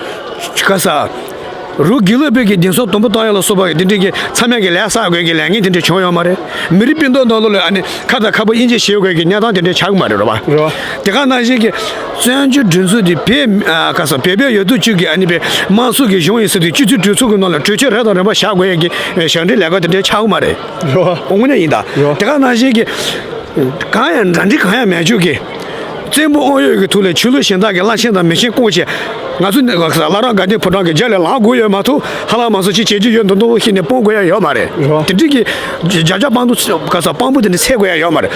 ག་ས། རུ་དགེ་ལུགས་པའི་གི་གདན་ས་དུམ་བུ་བཏང་ཡ་ལ་སོགས་པ་འདི་འདྲ་གི་མཚམས་མེད་ཀྱི་ལས་བསགས་དགོས་ཀྱི་ལས་ངན་དེ་འདྲ་བྱུང་ཡོད་མ་རེད། མི་རིགས་སྤུན་ཟླ་ནང་ལོགས་ལ་ཨ་ནི་ཁ་དང་ཁ་སྤུ་དབྱེ་འབྱེད་བྱེད་དགོས་ཀྱི་གནས་སྟངས་དེ་འདྲ་ཆགས་ཀྱི་མ་རེད། རེད་པ། རེད་པ། དེ་ག་ནང་བཞིན་གྱི་བཙན་བྱོལ་སྒྲིག་འཛུགས་འདི་བོད་ཨ་ག་ས་བོད་པའི་ཡོད་དོ་ཅོག་གི་ཨ་ནི་པའི་དམངས་གཙོ་གི་གཞུང་ཡིན་ཟེར་དུས་སྤྱི་འཐུས་གྲོས་ཚོགས་ཀྱི་ནང་ལ་གྲོས་ཆོད་རབ་དང་རིམ་པ་བཞག་དགོས་ཡ་གི་ཞབས་འདྲེན་ལས་ཀ་དེ་འདྲ་ཆགས་ཀྱི་མ་རེད། རེད་པ། དངོས་གནས་ཡིན་ད། རེད་པ། དེ་ག་ནང་བཞིན་གྱི། གང་ཡང་འདྲ་འདྲི་གང་ཡང་མེད་ཅོག་གི། བཙན་པོ་དབང་ཡོད་ཀྱི་ཐོག་ལ་ཆོས་ལུགས་གཞན་དག་གི་བླ་ཆེན་དང་མི་ཆེན་བསྐོང་བྱས། ང་ཚོ་ནི་བླ་བྲང་དགའ་ལྡན་ཕོ་བྲང་གི་རྒྱབ་ལ་ལངས་དགོས་ཡོད་མ་གཏོགས་ཧ་ལམ་མང་སུ་ཅིག་བྱེད་རྒྱུ་ཡོད་མདོག་མདོག་བྱས་ནས་སྤོང་དགོས་ཡ་ཡོད་མ་རེད། རེད། དེ་འདྲ་གི་རྒྱ་ཆ་དཔང་དུ་ག་ས་དཔང་པོ་དེ་འདྲ་འཚོལ་དགོས་ཡ་ཡོད་མ་རེད།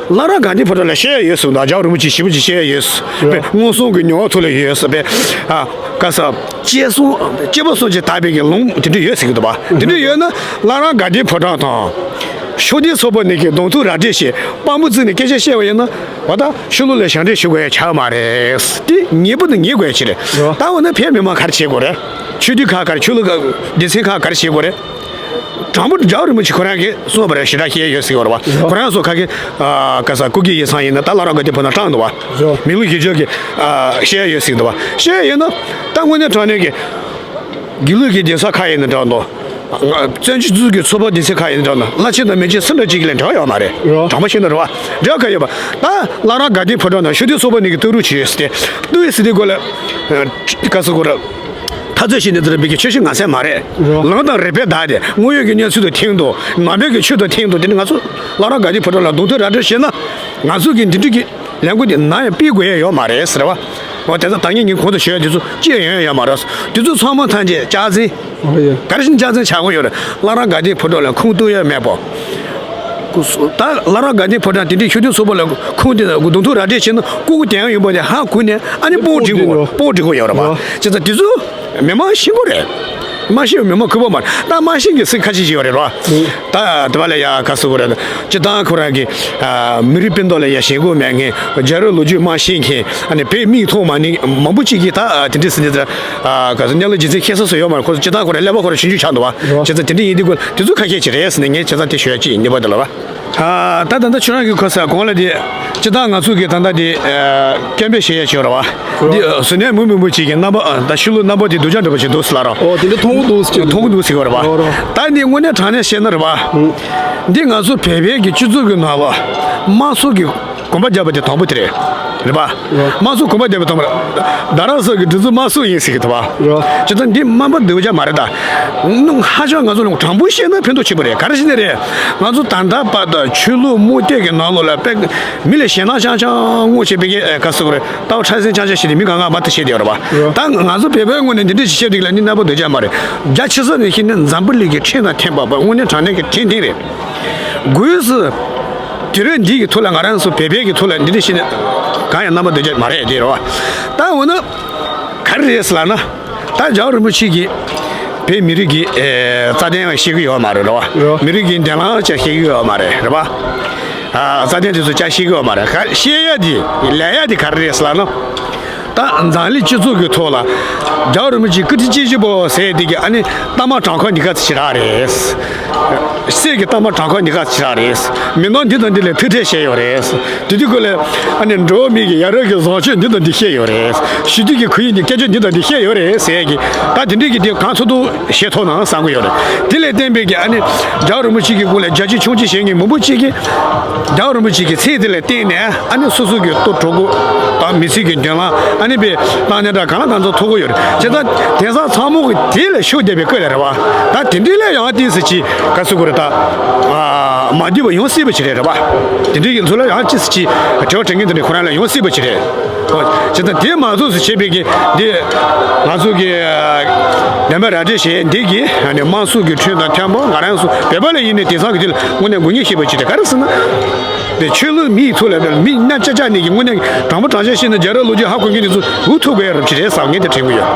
བླ་བྲང་དགའ་ལྡན་ཕོ་བྲང་ལ་བཤད་ཡ་ཡོད་ཟེར་འདུག་རྒྱལ་བ་རིན་པོ་ཆེ་ཞེ་པོ་ཅིག་བཤད་ཡ་ཡོད་ཟེར། རེད། པས་མངོན་སུམ་གྱི་མྱོང་བ་ཐོག་ལ་ཡོད་ཟེར། པས་ཨ་ག་ས་སྐྱེས་གསུམ་སྐྱེས་བུ་གསུམ་གྱིས་དག་པའི་གི་ལུང་དེ་འདྲ་ཡོད་ཟེར་གྱི་འདུག་པ། དེ་འདྲ་ཡོད་ན་བླ་བྲང་དགའ་ལྡན་ཕོ་བྲང་དང་། ཤུགས་ལྡན་ཚོགས་པ་གཉིས་ཀྱིས་གདོང་ཐུག་ར་སྤྲོད་བྱས་དཔང་པོ་བཙུགས་ནས་སྐད་ཆ་བཤད་པ་ཡིན་ན་འོ་ད་ཤུ་ལུ་ལ་ཞབས་འདྲེན་ཞུ་དགོས་ཡ་ཆགས་མ་རེད། དེ་ངེས་པར་དུ་ངེས་དགོས་ཡ་ཅིག་རེད། རེད། ད་འོ་ན་བོད་མི་མང་ག་རེ་བྱེད་དགོས་རེད། ཆོས་སྡེ་ཁག་ག་རེ་ཆོས་ལུགས་ཁག་སྡེ་ཚན་ཁག་ག་རེ་བྱེད་དགོས་རེད། དྲང་པོ་རྒྱལ་བ་རིན་པོ་ཆེ་ཁོ་རང་གིས་གསུངས་པ་རེད། ཞེ་དྲག་བཤད་ཡ་ཡོད་ཟེར་གྱི་ཡོད་རེད་པ། རེད། ཁོ་རང་ཚོ་ག་གི་ཨ་ག་ས་སྐུ་སྒེར་ཡིག་ཚང་ཡིན་ན་ད་བླ་བྲང་དགའ་ལྡན་ཕོ་བྲང་དྲངས་འདུག་པ། རེད། མི་ལུས་ཡིད་འཇོག་གི་ཨ་བཤད་ཡ་ཡོད་ཟེར་གྱི་འདུག་པ། བཤད་ཡ་ཡོད་ན་ད་དངོས་གནས་དྲང་གནས་ཀྱི་དགེ་ལུགས་ཀྱི་གདན་ས་ཁག་ཡིན་ན་དྲངས་འདུག་བཙན་བྱོལ་སྒྲིག་འཛུགས་ཀྱི་ཚོགས་པ་སྡེ་ཚན་ཁག་ཡིན་ན་དྲངས་འདུག་བླ་ཆེན་དང་མི་ཆེན་སུ་འདྲ་ཅིག་ལ་འབྲེལ་བ་ཡོད་མ་རེད། རེད། དྲང་པོ་བཤད་ན་རེད་པ། འབྲེལ་བ་ག་ཡོད་པ། ད་བླ་བྲང་དགའ་ལྡན་ཕོ་བྲང་དང་ཤུགས་ལྡན་ཚོགས་པ་གཉིས་ཀྱིས་བསྟུད་རུབ་བྱས་ཟེར་ཏེ། བསྟུད་ཡས་ཟེར་དུས་སྐོར་ལ་ཨ་ག་ས་སྐོར་ལ་འཐབ་རྩོད་བྱས་ནས་འདི་ར་འབད་གི་ཆོས་བྱེད་ང་སེམས་མ་རེད། རེད། ལམ་དང་རིམ་པས་བདའ་སྟེ་དངོས་ཡོད་ཀྱི་གནས་ཚུལ་དང་མཐུན་ཏོ། ནང་པའི་གི་ཆོས་དང་མཐུན་ཏོ། དེ་ནི་ང་ཚོ་བླ་བྲང་དགའ་ལྡན་ཕོ་བྲང་ལ་གདོང་ཐུག་ར་སྤྲོད་བྱས་ན་ང་ཚོ་གི་འདི་འདྲ་གི་ལས་འགུལ་འདི་ནམ་ཡང་སྤེལ་དགོས་ཡ་ཡོད་མ་རེད་ཟེར་བ། འོ་དེ་ཚོ་ད་ངས་ངས་གོང་དུ་ཞུས་ཡ་དེ་ཚོ་ཅི་ཡང་ཡོད་ཡོད་མ་རེད། དེ་ཚོ་ཚང་མ་ཐམས་ཅད་ལྕགས་འཛིན། ཨོ་ཡ། ག་རེ་བྱས་ནས་ལྕགས་འཛིན་ཆགས་ཀྱི་ཡོད་རེད། བླ་བྲང་དགའ་ལྡན་ཕོ་བྲང་ལ་ཁུངས་གཏུགས་ཡ་མེད་པ། ད་བླ་བྲང་དགའ་ལྡན་ཕོ་བྲང་དེ་འདྲའི་ཤུགས་ལྡན་ཚོགས་པ་ལ་ཁུངས་དེ་གདོང་ཐུག་ར་སྤྲོད་བྱས་ན་ལྐུགས་ཀྱི་དེ་ཡང་ཡོང་པ་དེ་ཧ་གོ་ནས་ཨ་ནི་སྤོ་སྒྲིག་དགོས། སྤོ་སྒྲིག་དགོས་ཡོད་རེད་པ། བྱས་ཙང་དེ་ཚོ་མི་མང་ཤེས་དགོས་རེད། མ་ཤེས་པ་མི་མང་ཁུ་པ་མ་རེད། ད་མ་ཤེས་མཁན་སུ་ཁ་ཤས་ཤིག་ཡོད་རེད་རོ། ད་དེ་བ་ལ་ཡ་ག་ཟེར་དགོས་རེད། སྤྱིར་བཏང་ཁོ་རང་གི་ཨ་མི་རིགས་སྤུན་ཟླ་ལ་ཡ་ཞེན་ཁོག་མེད་མཁན། རྒྱལ་རབས་ལོ་རྒྱུས་མ་ཤེས་མཁན། ཨ་ནི་བོད་མིག་མཐོང་མ་ནི་མང་པོ་ཅིག་གིས་ད་ཨ་དེ་འདྲ་ཟེར་ནས་ད་ཨ་ག་ཟེར། གནས་ལུགས་རྒྱུ་མཚན་ཤེས་ས་སུ་ཡོད་མ་རེད། ཁོ་ཚོ་སྤྱིར་བཏང་ཁོ་རང་ཀླད་པ་ཁོ་རང་ཆུང་ཆུང་ཆགས་འདུག་བ། བྱས་ཙང་དེ་འདྲ་ཡིན་དུས་ཁོ་དེ་ཚོ་ཁ་ཤས་ཅིག་རེད་ཟེར་ནས་ངས་བྱས་ཙང་དེ་ཞུ་ཡ་ཅིག་ཡིན། ནི་པ་དེ་ལ་བ། ཨ་ད་ད་ལྟ་ཁྱོད་རང་གི་གོ་ས་གོང་ལ་དེ་སྤྱིར་བཏང་ང་ཚོ་གི་ད་ལྟ་དེ་ཨ་སྐད་འབོད་བྱེད་ཡ་ཅིག་ཡོད་རེད་བ། འདི་ཨ་གཟུར་གནས་མི་མང་པོ་ཅིག་གིས་རྣམ་པ་ཨ་ད་ཤུལ་ལུས་རྣམ་པ་དེ་སྡུག་ཅག་འདྲ་པོ་ཞིག་འདུག་ཟེར་ལབ་རོགས། ཨོ་དེ་འདྲ་མཐོང་གི་འདུག་ཟེར་གྱི་འདུག་མཐོང་གི་འདུག་ཟེར་གྱི་ཡོད་རེད་བ། ཨོ་རོ། ད་འདི་དངོས་གནས་དྲང་གནས་བཤད་ན་རེད་བ། ཨུ། འདི་ང་ཚོ་བོད་པའི་གི་སྤྱི་ཚོགས་ཀྱི་ནང་ལ་དམངས་གཙོ་གི་གོམ་པ་རྒྱབ་པ་དེ་དང་པོ་དེ་རེད། རེད་པ། རེད། དམངས་གཙོ་གོམ་པ་རྒྱབ་པ་དང་པོ་རེད། རྡ་རམ་ས་ལ་གི་འདི་ཚོ་དམངས་གཙོ་ཡིན་ཟེར་གྱི་འདུག་བ། རེད། བྱས་ཙང་འདི་དམངས་པ་སྡུག་ཅག་མ་རེད་ད། ཧ་ཅང་ང་ཚོ་ལ་དྲང་པོ་བཤད་ན་ཕན་ཐོགས་ཆེན་པོ་རེད། ག་རེ་བྱས་ནས་རེད། ང་ཚོ་ད་ལྟ་བར་དུ་ཆོས་ལུགས་དམངས་གཙོ་གི་ནང་ལོགས་ལ་དཔེ་མི་ལ་ཞེད་སྣང་རྐྱང་རྐྱང་ངོ་ཤེས་པའི་གི་ག་ཟེར་དགོས་རེད། ལྟ་བ་ཕྲ་སྲིན་རྐྱང་རྐྱང་བྱས་ཏེ་མི་གང་ག་མ་ཐུག་བྱས་ཏེ་ཡོད་རེད་བ། རེད། ད་ང་ཚོ་བོད་པའི་ངོས་ནས་འདི་འདྲ་ཞིག་བཤད་འགྲིག་ལ་ནི་དམངས་པ་སྡུག་ཅག་མ་རེད། རྒྱ་ཆེ་ས་ནས་བཤད་ན་འཛམ་བུ་གླིང་གི་ཁྲིམས་དང་མཐུན་པ་པ་དངོས་གནས་དྲང་གནས་ཀྱི་ཁྲིམས་མཐུན་རེད། སྒོས་སུ། དུས་རབས་འདི་གི་ཐོག་ལ་ང་རང་ཚོ་བོད་པའི་གི་ཐོག་ལ་འདི་འདྲ་བཤད་ན་གང་ཡང་རྣམ་པ་སྡུག་ཅག་མ་རེད་དེ་རེད་བ། ད་འོ་ན་ག་རེ་རེད་ཟེར་ལབ་ན། ད་རྒྱལ་བ་རིན་པོ་ཆེ་གིས་བོད་མི་རིགས་ཀྱི་ཨེ་རྩ་དོན་ཡང་བཤད་ཀྱི་ཡོད་མ་རེད་རེད་བ། རེད། མི་རིགས་ཀྱི་བདེན་ལམ་ཅིག་བཤད་ཀྱི་ཡོད་མ་རེད་རེད་བ། ཨ་རྩ་དོན་དེ་ཚོ་ཅིག་བཤད་ཀྱི་ཡོད་མ་རེད། ག་བཤད་ཡ་དེ་ལས་ཡ་དེ་ག་རེ་རེད་ཟེར་ལབ་ན། ད་འཛམ་གླིང་སྤྱི་ཚོགས་ཀྱི་ཐོག་ལ་རྒྱལ་བ་རིན་པོ་ཆེ་ཀིརྟི་སྐྱེས་ཆེན་པོ་ཟེར་དེ་གི་ཨ་ནི་གཏའ་མ་གྲངས་ཀ་འདི་ག་ཚོད་ཞིག་རག་རེད། གསེར་གྱི་གཏའ་མ་གྲངས་ཀ་འདི་ག་ཚོད་ཞིག་རག་རེད། མི་སྣ་འདི་དང་འདི་ལ་ཐུག་འཕྲད་བྱས་ཡོད་རེད། དེ་དུས་ཁོ་ལ་ཨ་ནི་འགྲོ་བ་མི་གི་ཡ་རབས་ཀྱི་བཟང་སྤྱོད་འདི་དང་འདི་བཤད་ཡོད་རེད། ཞི་བདེ་གི་ཁོར་ཡུག་འདི་སྐད་ཆ་འདི་དང་འདི་བཤད་ཡོད་རེད་ཟེར་གི། ད་དེ་འདྲའི་གི་དེ་གང་ཐུབ་ཐུབ་བཤད་ཐུབ་ན་བསམ་གི་ཡོད་རེད། དེ་ལས་བརྟེན་པའི་གི་ཨ་ནི་རྒྱལ་བ་རིན་པོ་ཆེ་གི་སྐོར་ལ་རྒྱ་ཆེ་ཆུང་ཆེ་བྱེད་མཁན་མང་པོ་ཅིག་གིས་རྒྱལ་བ་རིན་པོ་ཆེ་གི་མཚན་དེ་ལ་བརྟེན་ནས་ཨ་ནི་སོ་སོ་གི་ལྟོ་གྲོགས་པོ་དང་མི་ཚེ་གི་མདུན་ལམ་ཨ་ནི་པའི་བཏང་ནས་འདྲ་གང་ལ་གང་འཚམ་ཐུབ་ཀྱི་ཡོད་རེད། བྱས་ཙང་དེང་སང་ཚང་མ་གི་དེ་ལ་ཤུགས་བསྡད་པའི་སྐོར་ལ་རེད་བ། ད་དེ་འདྲའི་ལ་ཡང་ཏིས་སི་ཅི་ག་ཟེར་དགོས་རེད་ད། ཨ་མ་འདུས་པ་ཡོང་སྲིད་པ་ཅིག་རེད་རེད་བ། དེ་འདྲའི་གི་ཚོ་ལ་ཡང་ཅི་སི་ཅི་དྲི་བ་དྲི་མཁན་དེ་འདྲ་ཁོ་རང་ལ་ཡོང་སྲིད་པ་ཅིག་རེད། ཨོ། བྱས་ཙང་དེ་མ་གཏོགས་སུ་བྱེད་པའི་གི་འདི་ང་ཚོ་གི་བདེན་པ་ར་སྤྲོད་བྱེད་འདི་གི་ཨ་ནི་དམངས་གཙོ་གི་ཁྲིམས་དང་མཐུན་པ་ང་རང་ཚོ་བོད་པ་ལ་ཡིན་ནའི་དེང་སང་གི་དུས་ལ་དངོས་གནས་དགོས་ངེས་ཤེས་པ་ཅིག་རེད། ག་རེ་ཟེར་ན། དེ་ཆོས་ལུགས་མིའི་ཐོག་ལ་མི་སྣ་ཆ་ཆ་ནས་ཀྱི་དངོས་གནས་དྲང་པོ་དྲང་བཞག་བཤད་ན་རྒྱལ་རབས་ལོ་རྒྱུས་ཧ་གོ་མཁན་དེ་ཚོ་འུ་ཐུག་དགོས་ཡ་རབས་ཅིག་རེད་བསམ་ངས་དེ་དྲན་གི་ཡོད།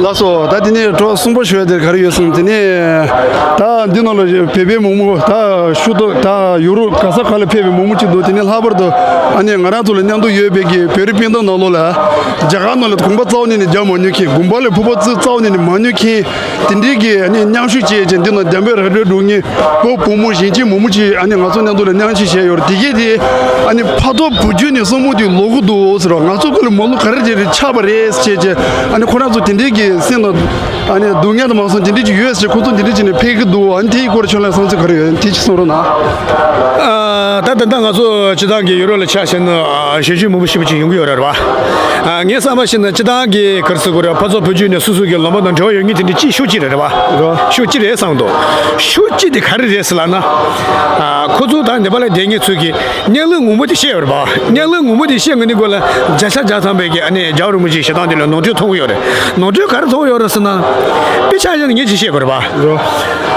ལགས་སོ། ད་དེ་ནས་གྲོགས་གསུམ་པ་ཞུ་ཡ་དེ་ག་རེ་ཡོད་སོང་། དེ་ནས་ད་འདི་ནང་ལ་བོད་པའི་མང་པོ་ད་ཤུ་ཏོ་ད་ཡུ་རོབ་ག་ས་ག་ལ་ཕེབས་པའི་མང་པོ་ཅིག་འདུག་དེ་ནས་ལྷག་པར་དུ་ཨ་ནི་ང་རང་ཚོ་ལ་མཉམ་དུ་ཡོད་པའི་གི་བོད་རིགས་སྤུན་ཟླ་ནང་ལོགས་ལ་རྒྱ་གར་ནང་ལ་གོམ་པ་རྩ་བ་ནས་ནི་རྒྱག་མ་མྱོང་མཁན། དགོན་པ་ལ་ཕུར་པ་བཙུགས་རྩ་བ་ནས་ནི་མ་མྱོང་མཁན། དེ་འདྲའི་གི་ཨ་ནི་མཉམ་ཞུགས་བྱས་བྱས་འདི་ནང་འདེམས་པའི་ར་སྤྲོད་འགྲོ་མཁན་བུ་བུ་མོ་གཞོན་སྐྱེས་མང་པོ་ཅིག་ཨ་ནི་ང་ཚོ་མཉམ་དུ་ལ་མཉམ་ཞུགས་བྱས་ཡོད་རེད། དེ་གས་དེ་ཨ་ནི་ཕ་ཐོག་བུ་བརྒྱུད་ནས་སྲུ་མོ་དེ་ལོག་གི་འདུག་ཟེར་བ། ང་ཚོ་ཀུན་ལ་མ་ལོ་ག་རེ་རེ་རེ་ཆགས་པ་རེད་ཟེར་བྱས་བྱས་ཨ་ནི་ཁོ་རང་ཚོ་དེ་འདྲའི་གི་སེམས་ལ་ཨ་ནི་སྡུག་བསྔལ་དུ་མ་སོང་དེ་འདྲའི་ཅིག་ཡོད་ཟེར། ཁོ་ཚོ་དེ་འདྲའི་ཅིག་ནས་ཕེབས་ཀྱི་འདུག་ཨ་ནི་དེའི་སྐོར་ཁྱོད་ལ་བསམ་ཚུལ་ག་རེ་ཡོད། དེ་ཅིག་གསུང་རོགས་གནང་། ཨ་ད་ད་ལྟ་ང་ཚོ་སྤྱིར་བཏང་གི་ཡུ་རོབ་ལ་ཆ་བཞག་ན་ཨ་གཞིས་བྱེས་མང་པོ་ཞེ་པོ་ཅིག་ཡོང་གི་ཡོད་རེད་བ། ཨ་ངས་བསམ་པ་བྱས་ན་སྤྱིར་བཏང་གི་ག་རེ་ཟེར་དགོས་རེད། ཕར་ཚུར་བུ་བརྒྱུད་ནས་སོ་སོ་གི་ལུང་པ་དང་འབྲེལ་བ་ཡོད་མཁན་དེ་འདྲ་ཅིག་ཤོག་གཅིག་རེད་རེད་བ། རེད། ཤོག་གཅིག་རེད་བསམ་འདུག་ཤོག་གཅིག་དེ་ག་རེ་རེད་ཟེར་ལབ་ན། ཨ་ཁོ་ཚོ་དང་འདི་པ་ལ་བསྡད་མཁན་ཚོས་ཀྱི་གནས་ལུགས་ངོ་མ་དེ་བཤད་ཡོད་རེད་བ། གནས་ལུགས་ངོ་མ་དེ་བཤད་མཁན་དེ་སྐོར་ལ་བརྒྱ་ཆ་བརྒྱ་ཐམ་པའི་གི་ཨ་ནི་རྒྱལ་བ་རིན་པོ་ཆེའི་ཞལ་ཐང་དེ་ལ་ནོར་འཁྲུལ་མཐོང་གི་ཡོད་རེད། ནོར་འཁྲུལ་ག་རེ་མཐོང་གི་ཡོད་རེད་ཟེར་ན། དཔེ་ཆ་བཞག་ན་ངས་ཅིག་བཤད་དགོས་རེད་བ། རེད།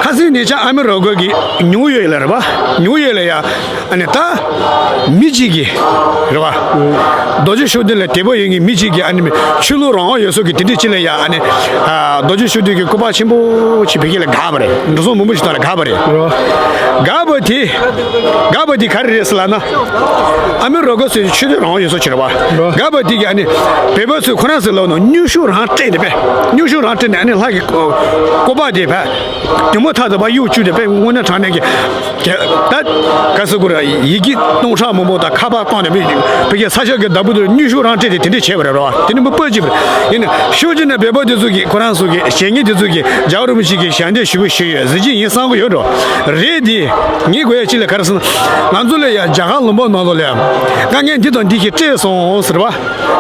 ཁ་སང་ཉེ་ཆར་ཨ་མི་རི་ཀ་གི་ཉུའུ་ཡོག་ལ་རེད་བ། ཉུའུ་ཡོག་ལ་ཡ། ཨ་ནི་ད་མི་གཅིག་གིས་རེད་བ། རྡོ་རྗེ་ཤུགས་ལྡན་ལ་དད་པ་ཡོད་མཁན་མི་གཅིག་གིས་ཨ་ནི་ཆོས་ལུགས་རང་དབང་ཡོད་ས་གི་དེ་འདྲའི་ཅིག་ལ་ཡ་ཨ་ནི་ཨ་རྡོ་རྗེ་ཤུགས་ལྡན་གྱི་སྐུ་པར་ཆེན་པོ་ཅིག་བོད་སྐད་ལ་བཀག་པ་རེད། འགྲོ་སོང་མང་པོ་ཞིག་བཏང་ལ་བཀག་པ་རེད། རེད་བ། བཀག་པ་དེ། བཀག་པ་དེ་ག་རེ་རེད་ཟེར་ལབ་ན། ཨ་མི་རི་ཀ་ཟེར་ཆོས་དད་རང་དབང་ཡོད་ས་ཅིག་རེད་བ། རེད་བ། བཀག་པ་དེ་གིས་ཨ་ནི་བོད་པ་ཚོས་ཁོ་རང་ཚོའི་ལག་ནང་སྙན་ཞུ་རང་སྤྲད་དེ་པས། སྙན་ཞུ་རང་སྤྲད་ནས་ཨ་ནི་ལྷ་གི་སྐུ་པར་དེ་ཕར་དེ་མོ་ཐག་ཏུ་ཕར་གཡུག་བཅུག་དེ་པས། དངོས་གནས་དྲང་གནས་ཀྱི། ད་ག་ཟེར་དགོས་རེད། ཡི་གེ་སྟོང་ཕྲག་མང་པོ་དང་ཁ་པར་བཏང་ནས་མི་བོད་ཀྱི་ས་ཆ་གི་བདག་པོ་དེར་སྙན་ཞུ་རང་སྤྲད་དེ་དེ་འདྲས་བྱས་པ་རེད་རོ། དེ་ནི་མི་སྤོས་ཅིག་པ་རེད། ཡིན་ནའི་ཤུགས་ཀྱིས་ནི་བོད་པ་དེ་ཚོ་གིས་ཁོ་རང་ཚོ་གི་བཤད་མཁན་དེ་ཚོ་གིས་རྒྱལ་བ་རིན་པོ་ཆེ་གི་ཞལ་འདེབས་ཞུ་བ་ཞུས་ཡོད་གཟི་བརྗིད་ཡིན་བསམ་གི་ཡོད་འགྲོ། རེད་དེ། ངས་དགོས་ཡ་ཅི་ལ་ག་རེ་ཟེར་ན། ང་ཚོ་ལ་ཡ་རྒྱ་གར་ལུང་པ་ནང་ལོགས་ལ་ཡ་དཀའ་ངལ་འདི་དང་འདི་ཞིག་སྤྲད་སོང་ཟེར་བ།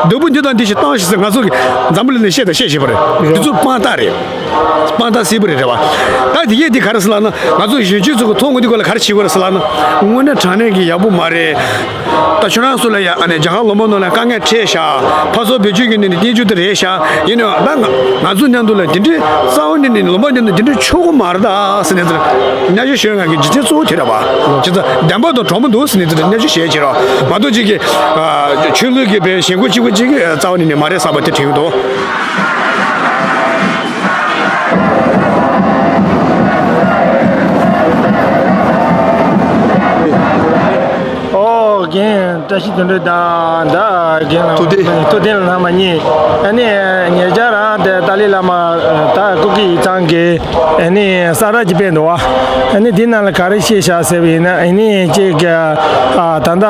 སྡུག་པོ་འདི་དང་འདི་ཞིག་བཏང་ཞིག་ཟེར་ང་ཚོ་གི་འཛམ་བུ་གླིང་ལ་བཤད་དང་བཤད་བཞིན་པ་རེད། འདི་ཚོ་དཔང་རྟགས་རེད། དཔང་རྟགས་གསལ་པོ་རེད་རེད་བ། ད་དེ་གས་དེ་ག་རེ་ཟེར་ལབ་ན། ང་ཚོ་གཞོན་སྐྱེས་ཚོ་གི་ཐོག་མ་འདི་སྐོར་ལ་ག་རེ་བྱེད་དགོས་རེད་ཟེར་ལབ་ན། དངོས་གནས་དྲང་གནས་ཀྱི་ཡག་པོ་མ་རེད། ད་ཁྱོད་རང་ཚོ་ལ་ཡ་ཨ་ནི་རྒྱ་གར་ལུང་ མོ་ནང་ལ་དཀའ་ངལ་འཕྲད་ཤག་ཕར་ཚུར་བེད་སྤྱོད་ཀྱི་ནི་སྙན་ཞུ་དེ་རེད་ཤག་ཡིན་ནའང་ད་ང་ང་ཚོ་མཉམ་དུ་ལ་དེ་འདྲའི་རྩ་བ་ནས་ནི་ལུང་པ་མཉམ་དུ་དེ་འདྲའི་ཆོག་གི་མ་རེད་ད་ཟེར་ནས་ཚུར་སྙན་ཞུ་ཞུ་ང་གི་རྒྱུ་མཚན་གཙོ་བོ་དེ་རེད་པ། ཇི་ལྟར་བདེན་པ་དང་གྲོགས་པོ་འདུག་ཟེར་ནས་ཚུར་སྙན་ཞུ་བྱས་བྱས་རོགས་མ་གཏོགས་ཅིག་གི་ཆོས་ལུགས་ཀྱི་བའི་ཞེན་ཁོག་གཅིག་པུ་གཅིག་གི་རྩ་བ་ནས་ནི་མ་རེད་བསམ་པ་དེ་དྲན་གྱི་འདུག་ཨོ་རྒན། བཀྲ་ཤིས་དོན་གྲུབ་དང་ད་རྒན་ལགས་ཐུབ་བསྟན། ཐུབ་བསྟན་ལགས་རྣམ་པ་གཉིས། ཨ་ནི་ཉེ་ཆར་རང་དེ་ཏཱ་ལའི་བླ་མ་ད་སྐུ་སྒེར་ཡིག་ཚང་གི་ཨ་ནི་གསར་བསྒྲགས་ཅིག་སྤེལ་འདུག་བ། ཨ་ནི་དེ་ནང་ལ་ག་རེ་བཤད་བཞག་ཟེར་བ་ཡིན་ན་ཨ་ནི་གཅིག་གི་ད་ལྟ་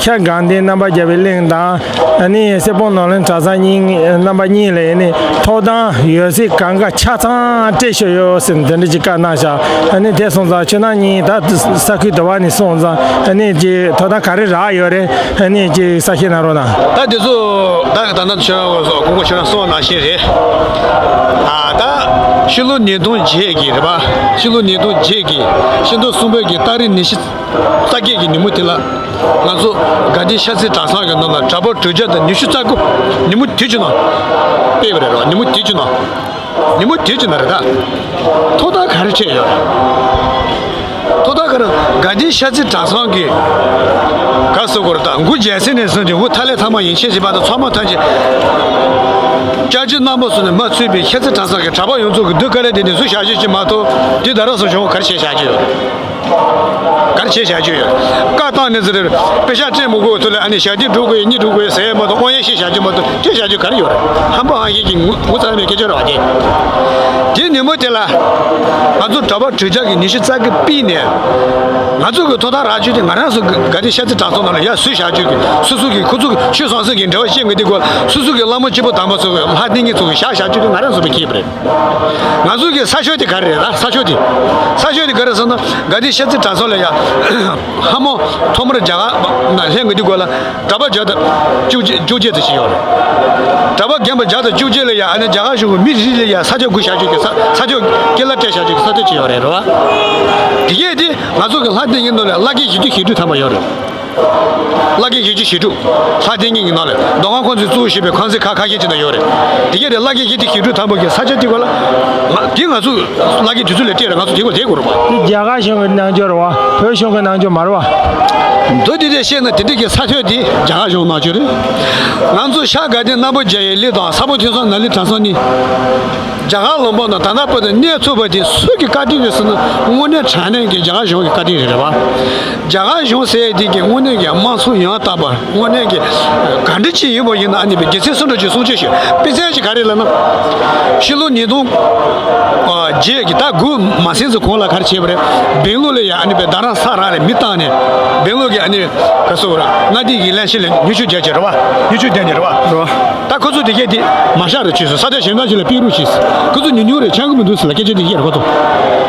ཤར་དགའ་ལྡན་རྣམ་པར་རྒྱལ་བའི་གླིང་དང་། ཨ་ནི་སྲས་སྤུངས་ནོར་གླིང་གྲྭ་ཚང་གཉིས་རྣམ་པ་གཉིས་ལ་ཨ་ནི་ཐོབ་ཐང་ཡོད་ཚད་གང་ག་ཆ་ཚང་སྤྲད་ཤོག་ཡོད་ཟེར་དེ་འདྲ་ཅིག་བཀའ་གནང་ཤག་ཨ་ནི་དེ་སོང་ཙང་ཁྱོད་རང་གཉིས་ད་ས་ཁུལ་དེ་བ་ནས་སོང་ཙང་ཨ་ནི་ཅིག་ཐོབ་ཐང་ག་རེ་རག་ཡོད་རེད། ཨ་ནི་ཅིག་གསལ་བཤད་གནང་རོགས་གནང་། ད་དེ་ཚོ་ད་ད་ལྟ་ཁྱོད་རང་གོང་གོང་ཁྱོད་རང་གསུངས་ནང་བཞིན་རེད། ཨ་ད་ཕྱི་ལོ་ཉིས་སྟོང་བརྒྱད་ཀྱི་རེད་པ། ཕྱི་ལོ་ཉིས་སྟོང་བརྒྱད་ཀྱི་ཕྱི་ཟླ་གསུམ་པའི་གི་ཏ་རིག་ཉི་ཤུ་རྩ་བརྒྱད་ཀྱི་ཉིན་མོ་དེ་ལ། ང་ཚོ་དགའ་ལྡན་ཤར་རྩེ་གྲྭ་ཚང་གི་ནང་ལ་གྲྭ་པ་དྲུག་བརྒྱ་དང་ཉི་ཤུ་རྩ་དགུ་ཉིན་མོ་དེ་གཅིག་ནང་ཕེབས་པ་རེད་རོ། ཉིན་མོ་དེ་གཅིག་ནང་། ཉིན་མོ་དེ་གཅིག་ནང་རེད་ད། ཐོབ་ཐང་ག་རེ་སྤྲད་ཡོད་རེད། ཐོབ་ཐང་ག་རེ། དགའ་ལྡན་ཤར་རྩེ་གྲྭ་ཚང་གི་ག་ཟེར་དགོས་རེད་ད། འགོ་མཇལ་ས་ནས་བཟུང་སྟེ་འུ་ཐ་ལེ་ཐ་མ་ཡན་ཆད་བྱེད་པ་དང་ཚང་མ་ཐམས་ཅད་སྐྱབས་རྗེ་རྣམ་པ་ཚོ་ནས་མ་ཚུད་པའི་ཤར་རྩེ་གྲྭ་ཚང་གི་གྲྭ་པ་ཡོངས་རྫོགས་ཀྱི་སྡུག་དཀའ་ལས་དེ་ནས་བཟོས་བཞག་རྒྱུ་ཅིག་མ་གཏོགས་དེ་ད་རག་སོང་བྱུང་བ་ག་རེ་བྱས་བཞག་རྒྱུ་ཡོད། ག་རེ་བྱས་བཞག་རྒྱུ་ཡོད། བཀའ་བཏང་ནས་ཟེར་རེད། པེ་ཤག་སྤྲད་མི་དགོས་ཚུལ་ལ་ཨ་ནི་ཞག་སྡེ་འགྲོ་དགོས་གཉིས་འགྲོ་དགོས་ཟེར་མ་གཏོགས་དབང་ཡོད་བཤད་བཞག་རྒྱུ་མ་གཏོགས་སྤྲད་བཞག་རྒྱུ་ག་རེ་ཡོད་རེད། ཧམ་པ་ཧང་ཤེས་ཀྱི་ངུ་ངུ་ཚ་མེད་སྐད་ཆ་རེད་བ་དེ། དེ་ཉིན་མོ་དེ་ལ་ང་ཚོ་གྲྭ་པ་དྲུག་བརྒྱ་གི་ཉི་ཤུ་རྩ་དགུ་ཕེབས་ནས་ང་ཚོ་གི་ཐོབ་ཐང་རག་རྒྱུ་དེ་ང་རང་ཚོ་གི་དགའ་ལྡན་ཤར་རྩེ་གྲྭ་ཚང་ནང་ལ་ཡར་བཟོས་བཞག་རྒྱུ་གི་སོ་སོ་གི་ཁོ་ཚོ་གི་ཆོས་ཟང་ཟིང་གི་འབྲེལ་བ་བཤད་མི་དེ་སྐོར་སོ་སོ་གི་བླ་མ་སྐྱེས་བུ་དམ་པ་ཚོ་གི་ལྷ་སྡེ་ངེད་ཚོ་གི་བཞག་བཞག་རྒྱུ་དེ་ང་རང་ཚོ་གི་ཁེ་ཕན་རེད། ང་ཚོ་གི་ས་ཕྱོགས་དེ་ག་རེ་རེད་ལ། ས་ཕྱོགས་དེ། ས་ཕྱོགས་དེ་ག་རེ་ཟེར་ན། དགའ་ལྡན་ཤར་རྩེ་གྲྭ་ཚང་ལ་ཡ། ཧ་མོ། ཐོག་མར་རྒྱ་གར་ན་སླེབས་དགོས་དུས་སྐོར་ལ། གྲྭ་པ་བརྒྱ་དང་བཅུ་བརྒྱད་བཅུ་བརྒྱད་དུ་ཞིག་ཡོད་རེད། གྲྭ་པ་རྒན་པ་བརྒྱ་དང་བཅུ་བརྒྱད་ལ་ཡ་ཨ་ནི་རྒྱ་གར་གཞུང་གི་མི་རེ་རེ་ལ་ཡ་ས་ཆ་དགུ་བཞག་རྒྱུ་གི་ས་ས་ཆ་སྐྱེལ་ལ་སྤྲད་བཞག་རྒྱུ་གི་ས་ཆ་ཅིག་ཡོད་རེད་རེད་བ། དེ་གས་དེ་ང་ཚོ་གི་ལྷ་སྡེ་ཡིན་ནོ་ལ་བླ་སྐྱེས་བཞི་བཅུ་ཞེ་དྲུག་ཐམ་པ་ཡོད་རེད། བླ་སྐྱེས་བཞི་བཅུ་ཞེ་དྲུག་ལྷ་སྡེ་གཉིས་ཀྱི་ནང་ལ་མདོ་ཁམས་ཁོང་ཚོས་གཙོ་བོ་བྱས་པའི་ཁང་ཚན་ཁག་ཁ་ཤས་ཅིག་ན་ཡོད་རེད། དེ་གས་དེ་བླ་སྐྱེས་བཞི་བཅུ་ཞེ་དྲུག་ཐམ་པ་གི་ས་ཆ་དེ་ག་ལ། ང་དེ་ང་ཚོ་བླ་སྐྱེས་དེ་ཚོ་ལས་སྤྲད་རེད། ང་ཚོ་དེ་ག་དེ་དགོས་རེད་པ། དེ་རྒྱ་གར་གཞུང་གི་རྣལ་འབྱོར་རེད་བ། བོད་གཞུང་གི་རྣལ་འབྱོར་མ་རེད་བ། མདོ་དེ་འདྲས་བཤད་ན་དེ་འདྲས་ཀྱི་ས་ཐོག་དེ་རྒྱ་གར་གཞུང་རྣལ་འབྱོར་རེད། ང་ཚོ་ཤར་དགའ་ལྡན་རྣམ་པར་རྒྱལ་བའི་གླིང་དང་ས་སྤུངས་ཐོས་བསམ་ནོར་གླིང་གྲྭ་ཚང་གཉིས། རྒྱ་གར་ལུང་པ་ན་ད་ལྟ་བར་དུ་གནས་ཐུབ་པ་དེ་སུ་གི་བཀའ་དྲིན་རེད་ཟེར་ན་དངོས་གནས་དྲང་གནས་ཀྱི་རྒྱ་གར་གཞུང་གི་བཀའ་དྲིན་རེད་རེད་བ། རྒྱ་གར་གཞུང་ཟེར་དེ་གི་དངོས་གནས་ཀྱི་དམངས་གཙོ་ཡང་དག་པ་དངོས་གནས་ཀྱི་ག་འདྲ་ཅིག་ཡིན་པ་ཡིན་ན་ཨ་ནི་པའི་སྡེ་ཚན་སུ་འགྲོ་ཅིག་སྲུང་སྐྱོབ་ཞུ་དཔེ་མཚོན་ཅིག་ག་རེ་ལབ་ན། ཕྱི་ལོ་ཉིས་སྟོང་བརྒྱད་ཀྱི་ཟླ་དགུ་མ་ཟིན་ཙམ་གོང་ལ་ག་རེ་བྱས་པ་རེད། སྦེང་ལོར་ལ་ཡ་ཨ་ནི་པའི་རྡ་རམ་ས་ར་ལ་མི་བཏང་ནས་སྦེང་ལོར་གྱི་ཨ་ནི་ག་སོ་ར་མངའ་སྡེ་གི་གླེང་གཞི་ལ་ཉི་ཤུ་བརྒྱད་ཅིག་རེད་བ། ཉི་ཤུ་བརྒྱད་ནས་རེད་བ། རེད་བ། ད་ཁོ་ཚོ་དེ་གས་དེ་མ་བཞག་རེ་བྱས་སོང་། ས་ཆ་གཞན་དག་ཅིག་ལ་སྤེལ་རོགས་བྱས་སོང་། ཁོ་ཚོ་ཉུང་ཉུང་རེད། ཆགས་ཀྱི་མི་འདུག་ཟེར་ལ་སྐད་ཆ་དེ་བཤད་རེད་ཁོ་ཚོ།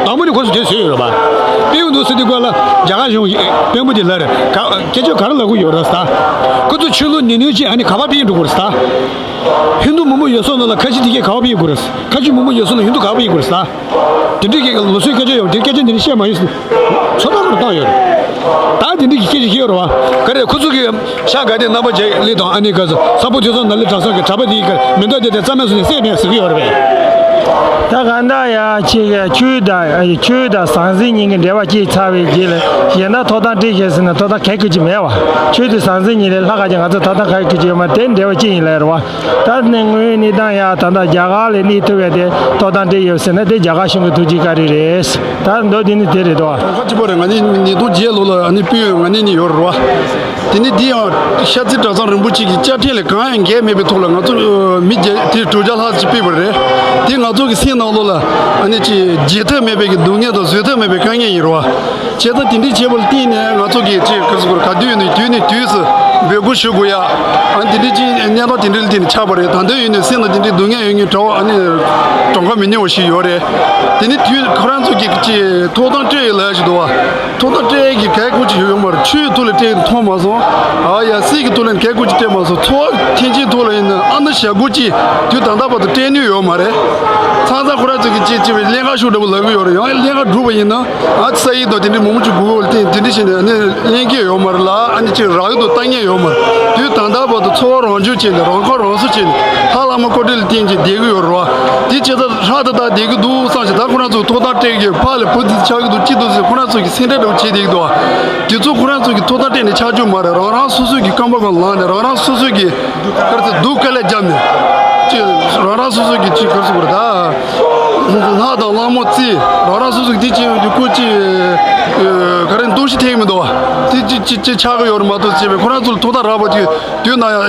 དང་པོ་ནས་ཁོ་ཚོ་དེ་བཟོས་ཡོད་རེད་པ། སྤེལ་གྱི་འདུག་ཟེར་དུས་སྐབས་ལ་རྒྱ་གར་གཞུང་དཔོན་པོ་དེ་ལ་རེད། ག་སྐད་ཆ་ག་རེ་ལབ་ཀྱི་ཡོད་རེད་ཟེར། ཁོ་ཚོ་ཆོས་ལུགས་ཉུང་ཉུང་ཅིག་ཨ་ནི་ག་པར་སྤེལ་འགྲོ་དགོས་རེད་ཟེར། ཧིན་རྡུ་མང་པོ་ཡོད་ས་ནང་ལ་ཁ་ཆེ་དེ་གས་ག་པར་སྤེལ་དགོས་རེད་ཟེར། ཁ་ཆེ་མང་པོ་ཡོད་ས་ལ་ཧིན་རྡུ་ག་པར་སྤེལ་དགོས་རེད་ཟེར། དེ་འདྲའི་གི་ལུགས་སྲོལ་སྐད་ཆ་ཡོད་དེ་སྐད་ཆ་འདི་འདྲ་བཤད་མ་ཡིན་ཟེར། ཚོད་ལྟ་སྐོར་བཏང་ཡོད་རེད། ད་དེ་འདྲའི་གི་སྐད་ཆ་བཤད་ཡོད་རེད་བ། ག་རེ་ཁོ་ཚོ་གི་ཤར་དགའ་ལྡན་རྣམ་པར་རྒྱལ་གླིང་དང་ཨ་ནི་ག་ཚོད་ས་སྤུངས་ཐོས་བསམ་ནོར་གླིང་གྲྭ་ཚང་གི་གྲྭ་པ་དེའི་ག་མེ་མདའ་དེ་དེ་རྩ་མེད་བཟོས་ནས་བསད་མེད་ཟེར་གི་ཡོད་རེད་པས། ད་གང་ལྟར་ཡ་ཁྱེད་ཀྱི་ཆོས་དང་ཆོས་དང་ཟང་ཟིང་གཉིས་ཀྱི་འབྲེལ་བ་བཅད་ཚར་བའི་རྗེས་ལ་གཞན་དག་ཐོབ་ཐང་སྤྲད་ཤེས་ཟེར་ན་ཐོབ་ཐང་ག་གི་ཅིག་མེད་བ། ཆོས་དང་ཟང་ཟིང་གཉིས་ལས་ལྷག་ག་ཅིག་ང་ཚོ་ཐོབ་ཐང་ག་གི་ཅིག་ཡོད་མ་རེད། དེ་འབྲེལ་བ་བཅད་ཡིན་ལབ་རེད་བ། ད་ནི་དངོས་ཡོད་གནས་སྟངས་ཡ་ད་ལྟ་རྒྱ་གར་ལ་གནས་ཐུབ་ཡ་དེ་ཐོབ་ཐང་སྤྲད་ཡོད་ཟེར་ན་དེ་རྒྱ་གར་གཞུང་གི་ཐུགས་རྗེ་བཀའ་དྲིན་རེད། ད་མདོ་དེ་ནི་དེ་རེད་དོ། ག་གཅིག་པོ་རེད། ང་གཉིས་ཉིས་སྟོང་བརྒྱད་ལོ་ལ་ཨ་ནི་སྤུན་ང་གཉིས་གཉིས་ཡོད་རེད་བ། དེ་ནི་འདི་ཡང་ཤར་རྩེ་གྲྭ་ཚང་རིན་པོ་ཆེ་གི་བཅའ་ཁྲིམས་ལ་གང་ཡང་འགལ་མེད་པའི་ཐོག་ལ་ང་ཚོ་མི་བརྒྱ་དེ་དྲུག་བརྒྱ་ལྷག་ཅིག་ཕེབས་པ་རེད། དེ་ང་ཚོ་གི་སེམས་ནང་ལོགས་ལ་ཨ་ནི་ཅིག་བརྗེད་ཐབས་མེད་པའི་གི་སྡུག་བསྔལ་དང་བཟོད་ཐབས་མེད་པའི་དཀའ་ངལ་ཡིན་རེད་བ། བྱས་ཙང་དེ་འདྲའི་བྱས་པ་ལ་བརྟེན་ནས་ང་ཚོ་གི་ཅིག་ག་ཟེར་དགོས་རེད། ག་དུས་ནས་དུས་ནས་དུས་སུ་འབོད་སྐུལ་ཞུ་དགོས་ཡ། ཨ་ནི་དེ་འདྲའི་ཅིག་གནས་སྟངས་དེ་འདྲ་ལ་བརྟེན་ནས་ཆགས་པ་རེད། ད་ལྟ་ཡིན་ནའི་སེམས་ལ་དེ་འདྲའི་སྡུག་བསྔལ་ཡོད་མཁན་གྲྭ་པ་ཨ་ནི་གྲངས་ཀ་མི་ཉུང་བ་ཞིག་ཡོད་རེད། དེ་ནི་དུས་ཁོ་རང་ཚོ་གི་ཅིག་ཐོབ་ཐང་སྤྲད་ཡོད་ལབ་ཡ་ཞིག་འདུག་བ། ཐོབ་ཐང་སྤྲད་ཡས་ཀྱི་གལ་ཁུངས་ཅིག་ཡོད་མ་རེད། ཆོས་ཐོག་ལ་སྤྲད་མཐོང་མ་སོང་། ཨ་ཡ་སྲིད་ཀྱི་ཐོག་ལ་གལ་ཁུངས་ཅིག་སྤྲད་མ་སོང་། འཚོ་བ་ཐེངས་གཅིག་ཐོག་ལ་ཡིན་ན་ཨ་ནི་ཞག་དགུ་གཅིག་དུས་ད་ལྟ་བར་དུ་སྤྲད་ནུས་ཡོད་མ་རེད། ཚང་ཚང་ཁོ་རང་ཚོ་གི་ཅིག་ཅིག་པའི་ལྷན་ཁག་ཤོག་འདྲ་པོ་ལབ་ཀྱི་ཡོད་རེད། ཡང་ལྷན་ཁག་བསྒྲུབས་པ་ཡིན་ན་ཨ་ས་ཡིག་དང་དེ་འདྲའི་ མང་པོ་ཅིག་སྒུག་ཡོད་ལ་བརྟེན་དེ་འདྲ་བྱས་ནས་ཨ་ནི་གླེང་གི་ཡོད་མ་རེད་ལ། ཨ་ནི་ཅིག་རག་གི་འདུག་ལྟ་མཁན་ཡོད་མ་རེད། དུས་ད་ལྟ་བར་དུ་འཚོ་བ་རང་སྐྱོང་བྱས་ནས་རང་ཁ་རང་གསོ་བྱས་ནས་ལྷ་བླ་མ་ཀོ་ཀྲི་ལ་བརྟེན་བྱས་བསྡད་གི་ཡོད་རེད་བ། དེ་ཅི་ལྟར་ཧྲག་ཏག་ཏག་བསྡད་གི་འདུག་བསམ་བྱས། ད་ཁོ་རང་ཚོ་ཐོབ་ཐང་སྤྲད་གི་ཕར་ལ་བུ་དེ་ཆགས་གི་འདུག་ཅི་འདུག་ཟེར་ཁོ་རང་ཚོ་གི་སེམས་ཁྲལ་འདྲ་བོ་བྱས་བསྡད་གི་འདུག་བ། དེ་ཚོ་ཁོ་རང་ཚོ་གི་ཐོབ་ཐང་སྤྲད་ནས་ཆགས་རྒྱུ་མ་རེད། རང་རང་སོ་སོ་གི་རྐང་པ་སྒང་ལངས་ནས་རང་རང་སོ་སོ་གི་ག་རེ་ཟེར་སྡུག་དཀའ་ལས་བརྒྱབ་ནས་ཅི་རང་རང་སོ་སོ་གི་ཅི་ག་རེ་ཟེར་དགོས་རེད་ད། ལྷ་དང་ལྷ་མོ་བརྩི་རང་རང་སོ་སོ་གི་དེ་ཅི་ཡོང་རྒྱུ་ཁོ་ཅི་ག་རེ་འདུ་ཤེས་ཐེག་མི་འདུག་བ། དེ་ཅི་ཅི་ཅི་ཆགས་ཀྱི་ཡོད་རེད་མ་གཏོགས་ཅེས་པའི་ཁོ་རང་ཚོ་ལ་ཐོབ་ཐང་རག་པ་ཅིག་དུས་ན་ཡང་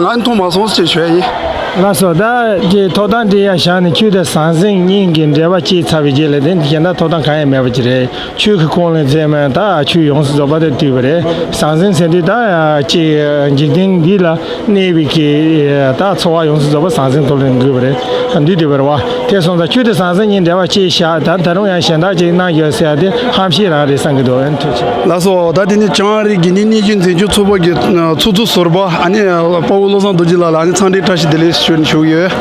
ང་མཐོང་མ་སོང་ཅེས་ཞུ་ཡ་ཡིན། ལགས་སོ། ད་ཀྱི་ཐོབ་ཐང་སྤྲད་ཡ་བཞག་ནས་ཆོས་དང་ཟང་ཟིང་གཉིས་ཀྱི་འབྲེལ་བ་བཅད་ཚར་བའི་རྗེས་ལ་དེ་གཞན་དག་ཐོབ་ཐང་གང་ཡང་མེད་པ་ཅིག་རེད། ཆོས་ཀྱི་ཁོངས་ལ་འཛུལ་མ་ད་ཆོས་ཡོངས་སུ་རྫོགས་པ་དེ་བཏུས་པ་རེད། ཟང་ཟིང་ཟེར་དུས་ད་ཅིག་འཇིག་རྟེན་འདི་ལ་གནས་པའི་གི་ད་འཚོ་བ་ཡོངས་སུ་རྫོགས་པ་ཟང་ཟིང་ཐོག་ལ་འགོད་པ་རེད། འདི་བསྡུས་པ་རེད་བ། དེ་སོང་ཙང་ཆོས་དེ་ཟང་ཟིང་གཉིས་འབྲེལ་བ་བཅད་བཞག་ད་ད་རུང་ཡང་གཞན་དག་ཅིག་གནང་རྒྱུ་ཟེར་ཡ་དེ་ཧམ་བཤད་རང་རེད་བསམ་གི་འདུག་ཨ་ནི་ཐུགས་རྗེ་ཆེ། ལགས་སོ། ད་དེ་ནས་བྱང་ཨ་རིའི་དགེ་འདུན་སྙན་ཞུ་འཛིན་སྐྱོང་ཚོགས་པ་གི་ཚོགས་གཙོ་ཟུར་པ་ཨ་ནི་དཔའ་བོ་བློ་བཟང་རྡོ་རྗེ་ལགས་ལ་ཨ་ནི་འཚམས་འདྲི་བཀྲ་ཤིས་བདེ་ལེགས་ཞུ་ཞུ་གི་ཡོད།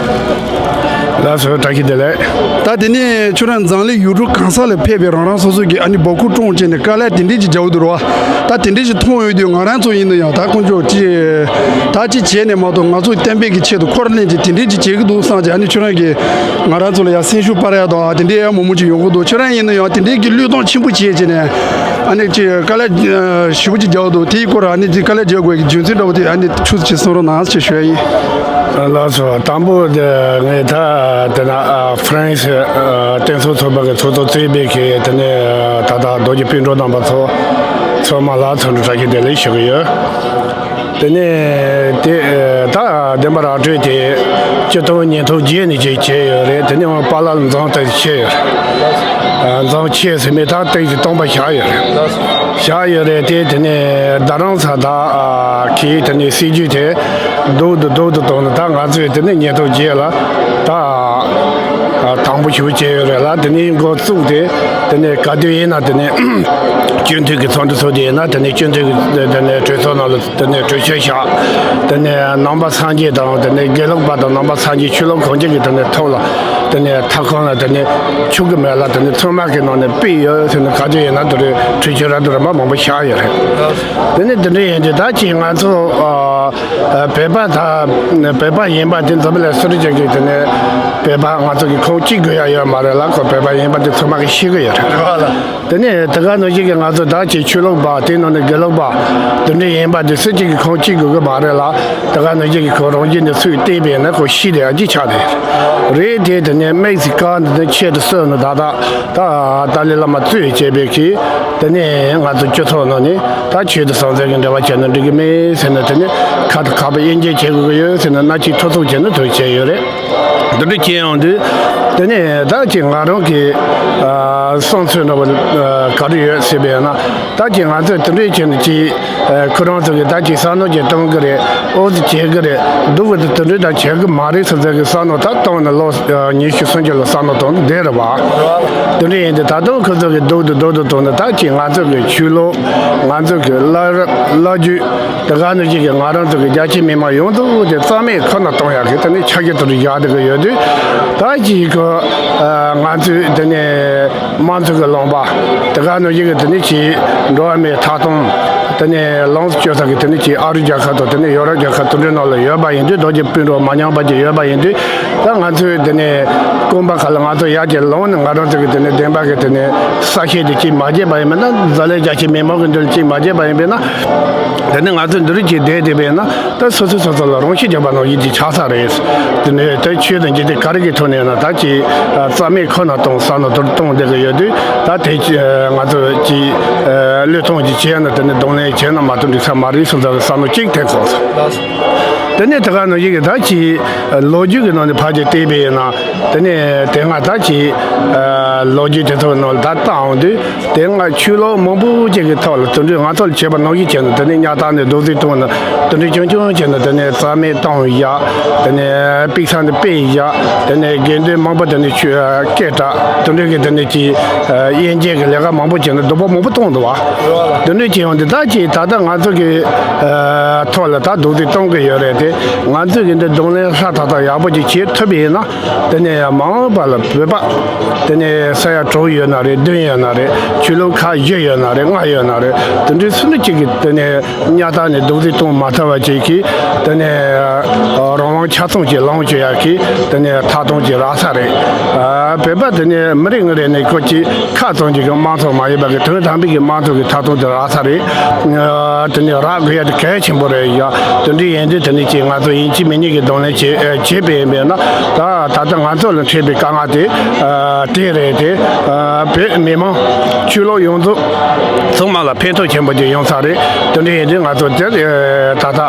ལགས་སོ། བཀྲ་ཤིས་བདེ་ལེགས། ད་དེ་ནས་ཁྱོད་རང་འཛམ་གླིང་ཡུལ་གྲུ་གང་ས་ལ་ཕེབས་པའི་རང་རང་སོ་སོ་གི་ཨ་ནི་འབོད་སྐུལ་བཀྲོངས་བྱས་ནས་དཀའ་ལས་དེ་འདྲས་ཀྱི་རྒྱག་གི་འདུག་ར་བ། ད་དེ་འདྲས་ཀྱི་མཐོང་ཡོང་དུས་ང་རང་ཚོ་ཡིན་ན་ཡང་ད་དཀོན་མཆོག་ཅི། ད་ཅི་བྱས་ནས་མ་གཏོགས་ང་ཚོ་བསྟན་པའི་གི་ཆེད་དུ་འཁོར་ལེན་གྱི་དེ་འདྲས་ཀྱི་བྱེད་ཀྱི་འདུག་བསམ་གྱི་ཨ་ནི་ཁྱོད་རང་གིས་ང་རང་ཚོ་ལ་ཡང་སེམས་ཤུགས་སྤར་ཡ་དང་དེ་འདྲས་ཡང་མང་མང་ཅིག་ཡོང་གི་འདུག་ཁྱོད་རང་ཡིན་ན་ཡང་དེ་འདྲས་ཀྱི་བློས་གཏོང་ཆེན་པོ་བྱས་བྱས་ནས་ཨ་ནི་ཅི་དཀའ་ལས་ཞེ་པོ་ཅིག་རྒྱག་གི་འདུག་དེའི་སྐོར་ཨ་ནི་ཅི་དཀའ་ལས་རྒྱག་དགོས་ཀྱི་རྒྱུ་མཚན་འདྲ་བོ་དེ་ཨ་ནི་ཆུ་ཚོད་ཅིག་གསུང་རོགས་གནང་ཞེས་ཞུ་ཡ་ཡིན། ལགས་སོ། དང་པོ་དེ་ངས་ད་དེ་ན་ཨ་ཧྥ་རན་སི་ཨ་བསྟན་སྲུང་ཚོགས་པ་གི་ཚོགས་གཙོ་གཙོས་པའི་གི་དེ་ནས་ད་ལྟ་རྡོ་རྗེ་སྤུན་གྲོགས་རྣམ་པ་ཚོ་ཚང་མ་ལ་འཚམས་འདྲི་བཀྲ་ཤིས་བདེ་ལེགས་ཞུ་གི་ཡོད། དེ་ནས་དེ་ད་བདེན་པ་ར་སྤྲོད་དེ་སྤྱི་ཚོགས་ཉིས་སྟོང་བརྒྱད་ནས་ཅིག་བྱས་ཡོད་རེད། དེ་ནས་པཱ་ལགས་འཛིན་སྐྱོང་བྱས་ཡོད་རེད། འཛིན་སྐྱོང་བྱས་ཟིན་པའི་ད་ཏོག་ཙམ་སྟོང་པ་བཞག་ཡོད་རེད། བཞག་ཡོད་རེད། དེ་དེ་ནས་རྡ་རམ་ས་ད་གི་དེ་ནས་སྲིད་ཇུས་དེ་རྡོག་ཏུ་རྡོག་ཏུ་བཏང་ནས་ད་ང་ཚོས་དེ་ནས་ཉིས་སྟོང་བརྒྱད་ལ་ད་དང་པོ་ཞུ་བྱས་ཡོད་རེད་ལ། དེ་ནས་འགོ་བཙུགས་ཏེ་དེ་ནས་ག་དུས་ཡིན་ན་དེ་ནས་སྤྱི་འཐུས་ཀྱི་ཚོགས་འདུ་ཚོགས་དུས་ཡིན་ན་དེ་ནས་སྤྱི་འཐུས་ཀྱི་དེ་ནས་གྲོས་ཚོགས་ནང་ལ་དེ་ནས་གྲོས་ཆོད་བཞག་དེ་ནས་ནང་པ་སངས་རྒྱས་དང་དེ་ནས་དགེ་ལུགས་པ་དང་ནང་པ་སངས་རྒྱས་ཆོས་ལུགས་གང་ཅི་གི་དེ་ནས་ཐོག་ལ་དེ་ནས་ཐབ་ཁང་ལ་དེ་ནས་ཆུ་གི་མེ་ལ་དེ་ནས་ཚང་མ་གི་ནང་ནས་ཕུད་ཡོད་ཟེར་ནས་ག་དུས་ཡིན་ན་དེ་རེད། གྲོས་ཆོད་ར་དེ་ར་མ་མང་པོ་བཞག་ཡོད་རེད། དེ་ནས་དེ་འདྲ་ཡིན་དུས་ད་ཅིག་ང་ཚོ་ཨ་བོད་པ་ད་བོད་པ་ཡིན་པ་དེ་འཛམ་བུ་གླིང་སུ་རེད་ཅིག་གི་དེ་ནས་བོད་པ་ང་ཚོ་གི་ཁོངས་གཅིག་དགོས་ཡ་ཡོད་མ་རེད་ལ། ཁོ་བོད་པ་ཡིན་པ་དེ་ཚང་མ་གི་ཤེས་གི་ཡོད་རེད། དེ་ནས་དེ་ག་ནང་བཞིན་གྱི་ང་ཚོ་ད་ཅིག་ཆོས་ལུགས་པ་དེ་ནང་ནས་དགེ་ལུགས་པ་དེ་འདྲ་ཡིན་པ་དེ་སུ་གཅིག་གི་ཁོངས་གཅིག་དགོས་གི་མ་རེད་ལ། དེ་ག་ནང་བཞིན་གྱི་ཁོ་རང་བཞིན་དེ་ཚུར་བལྟས་པས་ན་ཁོ་ཤི་དེ་ཨ་ཅི་ཆགས་དེ་རེད། དེ་དེ་ནས་དམིགས་སུ་བཀར་འདི་ནས་ཆེད་དུ་གསོལ་ནས་ད་ད་ད་ཏཱ་ལའི་བླ་མ་གཙོས་བྱས་པའི་གི་དེ་ནས་ང་ཚོ་སྤྱི་ཚོགས་ནང་ནས་ད་ཆོས་དང་ཟང་ཟིང་གི་འབྲེལ་བ་བྱས་ན་འགྲིག་གི་མེད་ཟེར་ནས་དེ་ནས་ཁ་དང་ཁ་པ་དབྱེ་འབྱེད་བྱེད་དགོས་གི་ཡོད་ཟེར་ནས་སྣ་གཅིག་ཐུག་ཐུག་བྱས་ནས་ཐུག་བྱས་ཡོད་རེད། འདི་འདྲ་བྱས་ཡོང་དུས་དེ་ནས་ད་ཅིག་ང་རང་གི་ཨ་བསམ་ཚུལ་འདྲ་བོ་ཨ་ག་རེ་ཡོད་ཟེར་བས་ན། ད་ཅིག་ང་ཚོས་དེ་འདྲ་བྱས་ནས་ཅིག་ཨ་ཁོ་རང་ཚོ་གི་ད་ཅིག་བསམ་བློ་ཅིག་གཏོང་གི་རེད། ཨོ་ཙི་བྱེད་གི་རེད། སྡུག་གི་དེ་འདྲ་ད་བྱེད་གི་མ་རེད་ཟེར་ཚད་གི་བསམ་བློ་ད་བཏང་ནས་ལོ་ཨ་ཉི་ཤུ་སུམ་ཅུ་ལ་བསམ་བློ་གཏོང་ནས་བསྡད་རེད་བ། དེ་འདྲ་ཡིན་དུས་ད་དུང་ཁོ་ཚོ་གི་སྡུག་དེ་སྡུག་དེ་གཏོང་ནས་ད་ཅིག་ང་ཚོ་གི་ཆོས་ལུགས་ང་ཚོ་གི་བླ་བླ་བརྒྱུད། དེ་ག་ནང་བཞིན་གྱི་ང་རང་ཚོ་གི་རྒྱ་ཆེ་མི་མང་ཡོངས་རྫོགས་དེ་རྩ་མེད་ཁོ་ན་གཏོང་ཡག་གི་དེ་ནི་ཆ་རྐྱེན་དེ་འདྲ་བཞག་བསྡད་ཀྱི་ཡོད་དུས། ད་ཅིག་གི་ཨ་ང་ཚོས་དེ་ནས་དམངས་གཙོ་གི་ལུང་པ་དེ་ག་ནང་བཞིན་གྱི་དེ་ནི་ཅིག་འགྲོ་བ་མིའི་ཐོབ་ཐང་དེ་ནས་ལོངས་སུ་སྤྱོད་ས་གི་དེ་ནི་ཅིག་ཨ་རི་རྒྱལ་ཁབ་དང་དེ་ནས་ཡོ་རོབ་རྒྱལ་ཁབ་དེ་འདྲའི་ནང་ལ་ཡོད་པ་ཡིན་དུས་རྡོ་རྗེ་སྤུན་གྲོགས་མ་ཉམས་པ་ཅིག་ཡོད་པ་ཡིན་དུས། ད་ང་ཚོས་དེ་ནས་རྐང་པ་ཁ་ལ་ང་ཚོ་ཡར་ཅིག་ལངས་ནས་ང་རང་ཚོ་གི་དེ་ནས་བདེན་པ་གི་དེ་ནས་ས་ཤེད་དེ་ཅིག་མ་བརྗེད་པ་ཡིན་པ་ན། འཛམ་གླིང་རྒྱ་ཆེ་མི་མང་གི་མདུན་ལ་ཅིག་མ་བརྗེད་པ་ཡིན་པས་ན། དེ་ནས་ང་ཚོ་འདི་རིགས་ཀྱི་བསྡད་བསྡད་པས་ན་ད་སོ་སོ་སོ་སོ་ལ་རང་ཤེད་རྒྱག་པ་ནང་བཞིན་གྱི་ཆགས་ས་རེད། དེ་ནས་ད་ཆོས་དང་འཇིག་རྟེན་ག་རེ་གི་ཐོག་ནས་ན་ད་ཅིག་རྩ་མེད་ཁོ་ན་གཏོང་བསམ་ནོ་དུར་གཏོང་བསྡད་ཀྱི་ཡོད་དུས། ད་དེ་ང་ཚོ་ཅིག་བློས་གཏོང་ཅིག་བྱས་ན་དེ་ནས་གདོང་ལེན་བྱས་ན་མ་གཏོགས་འགྲིག་ས་མ་རེད་བསམ་ས་བསམ་བློ་གཅིག་ཐེབས་སོང་། དེ་ནས་དེ་ག་ནང་བཞིན་གྱི་ད་ཅིག་ལོ་རྒྱུས་ཀྱི་ནང་ནས་ཕར་ཅིག་བལྟས་པས་ན། དེ་ནས་དེ་སྔ་ད་ཅིག་ལོ་རྒྱུས་དེ་ཚོ་ནང་ལ་ད་བལྟ་འོང་དུས། དེ་སྔ་ཆོས་ལུགས་མང་པོ་ཅིག་གི་ཐོག་ལ་དེ་འདྲའི་ང་ཚོ་ལ་བྱས་པ་ནང་བཞིན་བྱས་ནས་དེ་ནས་གཉའ་བཏགས་ནས་རྡོག་རྫིས་བཏང་ནས་དེ་འདྲའི་ཆུང་ཆུང་བྱས་ནས་དེ་ནས་རྩ་མེད་བཏང་ཡག་དེ་ནས་དཔེ་ཆ་འདི་སྤེལ་ཡག་དེ་ནས་དགེ་འདུན་མང་པོ་དེ་ནས་ཆོས་སྐད་གྲགས་དེ་འདྲའི་གི་དེ་ནས་ཀྱི་དབྱེ་འབྱེད་ཀྱི་ལས་ཀ་མང་པོ་བྱས་ནས་སྡུག་པོ་མང་པོ་བཏང་འདུག་བ། དེ་འདྲའི་བྱས་ཡོང་དུས་ད་ཅིག་ད་ལྟ་ང་ཚོ་གི་ཐོག་ལ་ད་རྡོག་རྫིས་གཏོང་གི་ཡོད་རེད་དེ། ང་ཚོས་ཀྱི་འདི་གདོང་ལེན་ཧྲ་ཐག་ཐག་ཡག་པོ་ཅིག་བྱེད་ཐུབ་པ་ཡིན་ན། དེ་ནས་མ་འོངས་པ་ལ་བོད་པ་དེ་ནས་ས་ཡ་དྲུག་ཡོད་ན་རེད། བདུན་ཡོད་ན་རེད། ཆོས་ལུགས་ཁག་བཞི་ཡོད་ན་རེད། ལྔ་ཡོད་ན་རེད། དེ་འདྲའི་སུ་འདྲ་ཅིག་གིས་དེ་ནས་གཉའ་ཐག་ནས་རྡོག་རྫིས་གཏོང་མ་ཐུབ་པ་ཅིག་གིས་དེ་ནས་རང་དབང་ཆ་ཚང་ཅིག་ལོངས་སྤྱོད་ཡག་གི་དེ་ནས་ཐག་གཏོང་ཅིག་རག་ས་རེད། བོད་པ་དེ་ནས་མི་རེ་ངོ་རེ་ནས་ཁོ་ཅིག་ཁ་ཚང་ཅིག་གི་དམངས་གཙོ་མ་ཡིན་པ་གི་དོན་དམ་པའི་གི་དམངས་གཙོ་གི་ཐག་གཏོང་དེ་རག་ས་རེད། དེ་ནས་རག་དགོས་ཡ་དེ་གལ་ཆེན་པོ་རེད་ཡ། དེ་འདྲ་ཡིན་དུས་དེ་ནས་ཅིག་ང་ཚོ་ཡིན་གཅིག་མིན་གཉིས་ཀྱི་གདོང་ལེན་བྱེད་བྱེད་པ་ཡིན་པས་ན། ད་ད་ལྟ་ང་ཚོ་ལ་འཕྲད་པའི་དཀའ་ངལ་དེ་དེ་རེད་དེ། བོད་མི་མང་ཆོས་ལུགས་ཡོངས་རྫོགས་ཚང་མ་ལ་ཕན་ཐོགས་ཆེན་པོ་ཅིག་ཡོང་ས་རེད། དེ་འདྲ་ཡིན་དུས་ང་ཚོ་དེ་ད་ལྟ་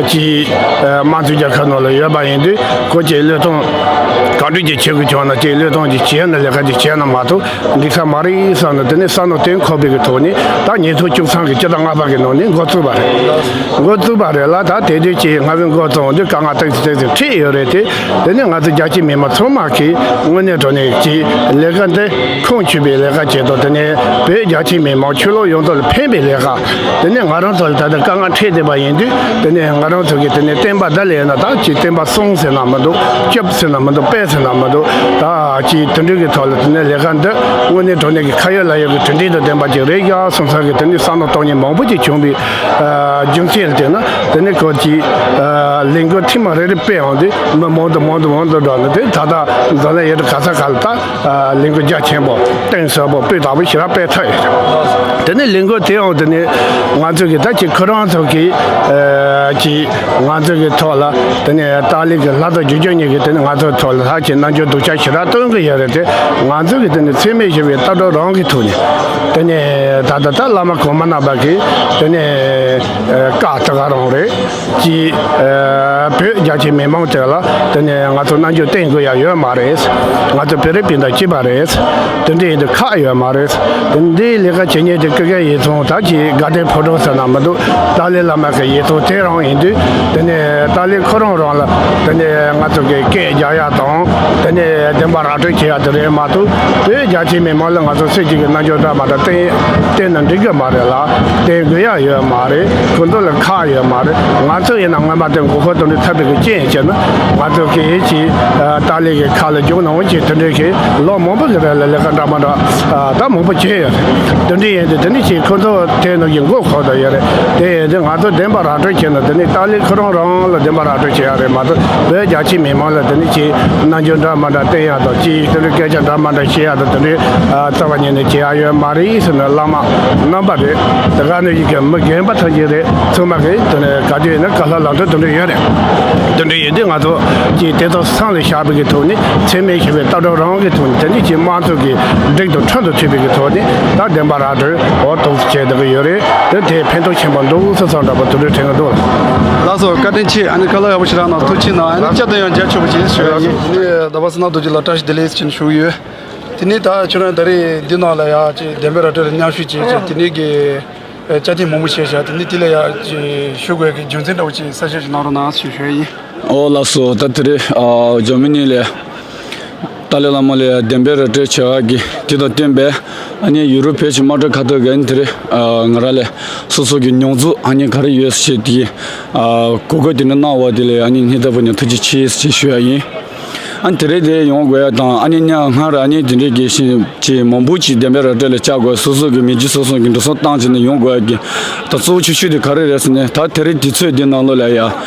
ཅིག་དམངས་གཙོའི་རྒྱལ་ཁབ་ནང་ལ་ཡོད་པ་ཡིན་དུས་ཁོ་ཅིག་བློས་གཏོང་ག་འདྲ་ཅིག་བྱེད་དགོས་བྱུང་ན་ཅིག་བློས་གཏོང་ཅིག་བྱས་ན་ལས་ཀ་ཅིག་བྱས་ན་མ་གཏོགས། འགྲིག་ས་མ་རེད་བསམ་ནས་དེ་ནས་བསམ་བློ་གཏན་འཁོར་བའི་གི་ཐོག་ནས་ད་ཉིས་སྟོང་བཅུ་གསུམ་གི་སྤྱི་ཟླ་ལྔ་པ་གི་ནང་ནས་འགོ་བཙུགས་པ་རེད། འགོ་བཙུགས་པ་རེད་ལ། ད་དེ་དུས་ཀྱི་ང་ཚོའི་འགོ་བཙུགས་འོང་དུས་དཀའ་ངལ་ཏོག་ཙམ་ཏོག་ཙམ་འཕྲད་ཡོད་རེད་དེ། དེ་ནས་ང་ཚོ་རྒྱ་ཆེའི་མི་མང་ཚང་མ་གིས་དངོས་གནས་དྲང་གནས་ཀྱི་ལས་ཀ་འདི་ཁུངས་འཁྱོལ་བའི་ལས་ཀ་བྱེད་དང་། དེ་ནས་བོད་རྒྱ་ཆེའི་མི་མང་ཆོས་ལུགས་ཡོངས་རྫོགས་ལ་ཕན་པའི་ལས་ཀ། དེ་ནས་ང་རང་ཚོ་ལ་ད་ལྟ་དཀའ་ངལ་འཕྲད་བསྡད་པ་ཡིན་དུས། དེ་ནས་ང་རང་ཚོ་གིས་དེ་ནས་བསྟན་པ་འདི་ལ་ཡིན་ན་ད་ཅིག་བསྟན་པ་སྲུང་ཟེར་ན་མི་འདུག་སྐྱོབ་ཟེར་ན་མི་འདུག་སྤེལ་ཟེར་ན་མི་འདུག་ད་ཅིག་དེ་འདྲའི་གི་ཐོག་ལ་དེ་ནས་ལས་ཀ་འདི་དངོས་གནས་དྲང་གནས་ཀྱི་ཁ་ཡོད་ལག་ཡོད་ཀྱི་གྲུབ་འབྲས་དང་ལྡན་པ་ཅིག་རེད་ཡ་བསམ་ས་གི་དེ་ནས་བསམ་བློ་གཏོང་མཁན་མང་པོ་ཅིག་བྱུང་བའི་རྒྱུ་མཚན་ལ་བལྟས་ན། དེ་ནས་ཁོ་ཅིག་ལས་འགུལ་ཐེངས་མ་རེ་རེ་སྤེལ་འོང་དུས་མི་མང་དུ་མང་དུ་མང་དུ་འགྲོ་ནས། དེ་ད་ལྟ་འཛམ་གླིང་ཡུལ་གྲུ་ག་ས་ག་ལ་ད་ལས་འགུལ་རྒྱ་ཆེན་པོ་གཏིང་ཟབ་པོ་སྤུས་དག་པོ་ཞེ་དྲག་སྤེལ་ཐུབ་ཡོད། དེ་ནས་ལས་འགུལ་དེ་ཡང་དེ་ནས་ང་ཚོ་གི་ད་ཅིག་ཁོ་རང་ཚོ་གི་ཅིག་ང་ཚོ་གི་ཐོག་ལ་དེ་ནས་ཏཱ་ལའི་གི་ལྷ་ཚོགས་བརྒྱད་ཅུ་གཉིས་ཀྱིས་དེ་ནས་ང་ཚོའི་ཐོག་ལ་ཧ་ཅང་རྣམ་འགྱུར་སྡུག་ཅག་ཞེ་དྲག་སྟོན་གི་ཡོད་རེད་དེ། ང་ཚོ་གི་དེ་ནས་འཚེ་མེད་ཞི་བའི་ལྟ་གྲུབ་རང་གི་ཐོག་ནས་དེ་ནས་ད་ལྟ་ད་བླ་མ་གོང་མ་རྣམ་པ་གི་དེ་ནས་བཀའ་དེ་ག་རང་རེད། ཀྱི་བོད་རྒྱ་ཆེ་མི་མང་དེ་ལ་དེ་ནས་ང་ཚོ་རྣམ་འགྱུར་བསྟན་དགོས་ཡ་ཡོད་མ་རེད། ང་ཚོ་བོད་རིགས་སྤུན་ཟླ་གཅིག་པ་རེད། དེ་འདྲ་ཡིན་དུས་ཁག་ཡོད་མ་རེད། དེ་འདྲའི་ལས་ཀ་བྱེད་མཁན་དེ་ཀི་ཀ་ཡིག་ཚང་ད་ཅིག་དགའ་ལྡན་ཕོ་བྲང་ཟེར་ན་མི་འདུག་ཏཱ་ལའི་བླ་མ་གི་ཡིག་ཚང་དེ་རང་ཡིན་དུས། དེ་ནས་ཏཱ་ལའི་ཁོ་རང་རང་ལ་དེ་ནས་ང་ཚོ་གི་སྐད་རྒྱག་ཡ་དང་། དེ་ནས་བདེན་པ་ར་སྤྲོད་བྱེད་ཡ་དེ་རེད་མ་གཏོགས། བོད་རྒྱ་ཆེ་མི་མང་ལ་ང་ཚོ་སུ་གཅིག་གི་རྣམ་འགྱུར་འདྲ་མ་འདྲ་བསྟན་བསྟན་ན་འགྲིག་གི་མ་རེད་ལ། བསྟན་དགོས་ཡ་ཡོད་མ་རེད། ཁོ་ཚོ་ལ་ཁག་ཡོད་མ་རེད། ང་ཚོ་ཡིན་ན་སྔོན་མ་དེ་མགོ་སྐོར་དེ་འདྲ་ཐབས་པའི་གི་རྐྱེན་བྱས་ན། ང་ཚོ་གི་ཅིག་ཏཱ་ལའི་གི་ཁ་ལ་རྒྱུག་ནང་ཅིག་དེ་འདྲའི་གི་ལོ་མང་པོ་གི་རིང་ལ་ལས་ཀ་འདྲ་མ་འདྲ་ད་མང་པོ་བྱས་ཡོད་རེད། དེ་འདྲ་ཡིན་དུས་དེ་ནི་ཅིག་ཁོ་ཚོ་དེ་ནང་གི་མགོ་འཁོར་དུ་ཡོད་རེད། དེ་ཡིན་དུས་ང་ཚོ་བདེན་པ་ར་སྤྲོད་བྱས་ན་དེ་ནི་ཏཱ་ལའི་ཁོ་རང་རང་ལ་བདེན་པ་ར་སྤྲོད་བྱེད་ཡ་རེད་མ་གཏོགས། བོད་རྒྱ་ཆེ་མི་མང་ལ་དེ་ནི་ཅིག་རྣམ་འགྱུར་འདྲ་མ་འདྲ་བསྟན་ཡ་དང་། ཅིག་དེ་འདྲའི་སྐད་ཆ་འདྲ་མ་འདྲ་བཤད་ཡ་དང་། དེ་འདྲའི་རྩ་བ་ཉིད་ནས་བྱེད་ཡ་ཡོད་མ་རེད་ཟེར་ནས་བླ་མ་རྣམ་པ་རེད། དེ་ག་ནས་ཡིན་གྱི་མི་རྒན་པ་ཐམས་ཅད་རེད། ཚང་མ་གིས་དེ་ནས་ག་དུས་ཡིན་ན་བཀའ་སློབ་ལམ་སྟོན་དེ་འདྲ་ཡོད་རེད། དེ་འདྲ་ཡིན་དུས་ང་ཚོ་ཅིག་དེ་ཚོ་བསམ་ལ་བཞག་པའི་གི་ཐོག་ནས། འཚེ་མེད་ཞི་བའི་ལྟ་གྲུབ་རང་གི་ཐོག་ནས། དེ་འདྲ་ཅིག་དམངས་གཙོ་གི་སྒྲིག་དང་ཁྲིམས་དང་མཐུན་པའི་གི་ཐོག་ནས་ད་བདེན་པ་ར་སྤྲོད་འོ་ཐུགས་སུ་བྱས་བསྡད་ཀྱི་ཡོད་རེད། དེ་དེ་ཕན་ཐོགས་ཆེན་པོ་འདུག་ཟེར་བསམ་འདྲ་པོ་དེ་འདྲ་དྲན་གྱི་འདུག་ལགས་སོ། བཀའ་དྲིན་ཆེ། ཨ་ནི་བཀའ་སློབ་ཡག་པོ་ཞིག་གནང་། ཐུགས་རྗེ་གནང་། ཨ་ནི་བསྐྱར་དུ་ཡང་མཇལ་ཆོག་པ་ཅིག་ཞུ་ཡ་ཡིན། ཨ་ནི་ཟླ་བ་བསོད་ནམས་རྡོ་རྗེ་ལགས་བཀྲ་ཤིས་བདེ་ལེགས་ཞེས་ཞུ་གི་ཡོད། དེ་ནས་ད་ཁྱོད་རང་ད་རེས་འདི་ནང་ལ་ཡ་ཅིག་བདེན་པའི་ར་སྤྲོད་ལ་མཉམ་ཞུགས་བྱས་ཅིག་དེ་ནས་ཀྱི་ཨེ་བཅའ་ཁྲིམས་མང་པོ་བྱས་བཞག་དེ་ནས་དེ་ལ་ཡ་ཅིག་ཞུ་དགོས་ཀྱི་རྒྱུ་མཚན་འདྲ་བོ་ཅིག་གསལ་བཤད་ཅིག་གནང་རོགས་གནང་ཞེས་ཞུ་ཡ་ཡིན། ཨོ་ལགས་སོ། ད་དེ་རེས་ཨ་ཇར་མ་ནི་ལ་ཏཱ་ལའི་བླ་མ་ལ་ཡ་བདེན་པའི་ར་སྤྲོད་བྱས་པ་གི་དེ་དང་བསྟུན་པའི་ཨ་ནི་ཡུ་རོབ་བོད་ཀྱི་དམངས་ཁྲོད་ཁ་ཐུག་གི་ཨ་ནི་དེ་རེས་ཨ་ང་རང་ལ་སོ་སོ་གི་མྱོང་ཚོར་ཨ་ནི་ག་རེ་ཡོད་ཟེར་དེ་ཨ་གོ་སྐབས་དེ་འདྲ་གནང་བ་དེ་ལ་ཨ་ནི་སྙིང་ཐག་པ་ནས་ཐུགས་རྗེ་ཆེ་ཞེས་ཞུ་ཡ་ཡིན། ཨ་ནི་དེ་རིང་དེ་ཡོང་དགོས་ཡ་དང་། ཨ་ནི་ཉག་སྔར་ཨ་ནི་དེ་འདྲའི་གི་ཞིང་ཆེ་མང་པོ་ཅིག་བདེན་པའི་ར་སྤྲོད་ལ་བཅར་དགོས། སོ་སོ་གི་མི་རྒྱུ་སོ་སོ་གི་འགྲོ་སོང་བཏང་བྱས་ནས་ཡོང་དགོས་ཡ་གི་ད་གཙོ་བོ་ཆེ་ཤོས་དེ་ག་རེ་རེད་ཟེར་ན། ད་དེ་རིང་དུས་ཚོད་འདི་ནང་ལོགས་ལ་ཡ་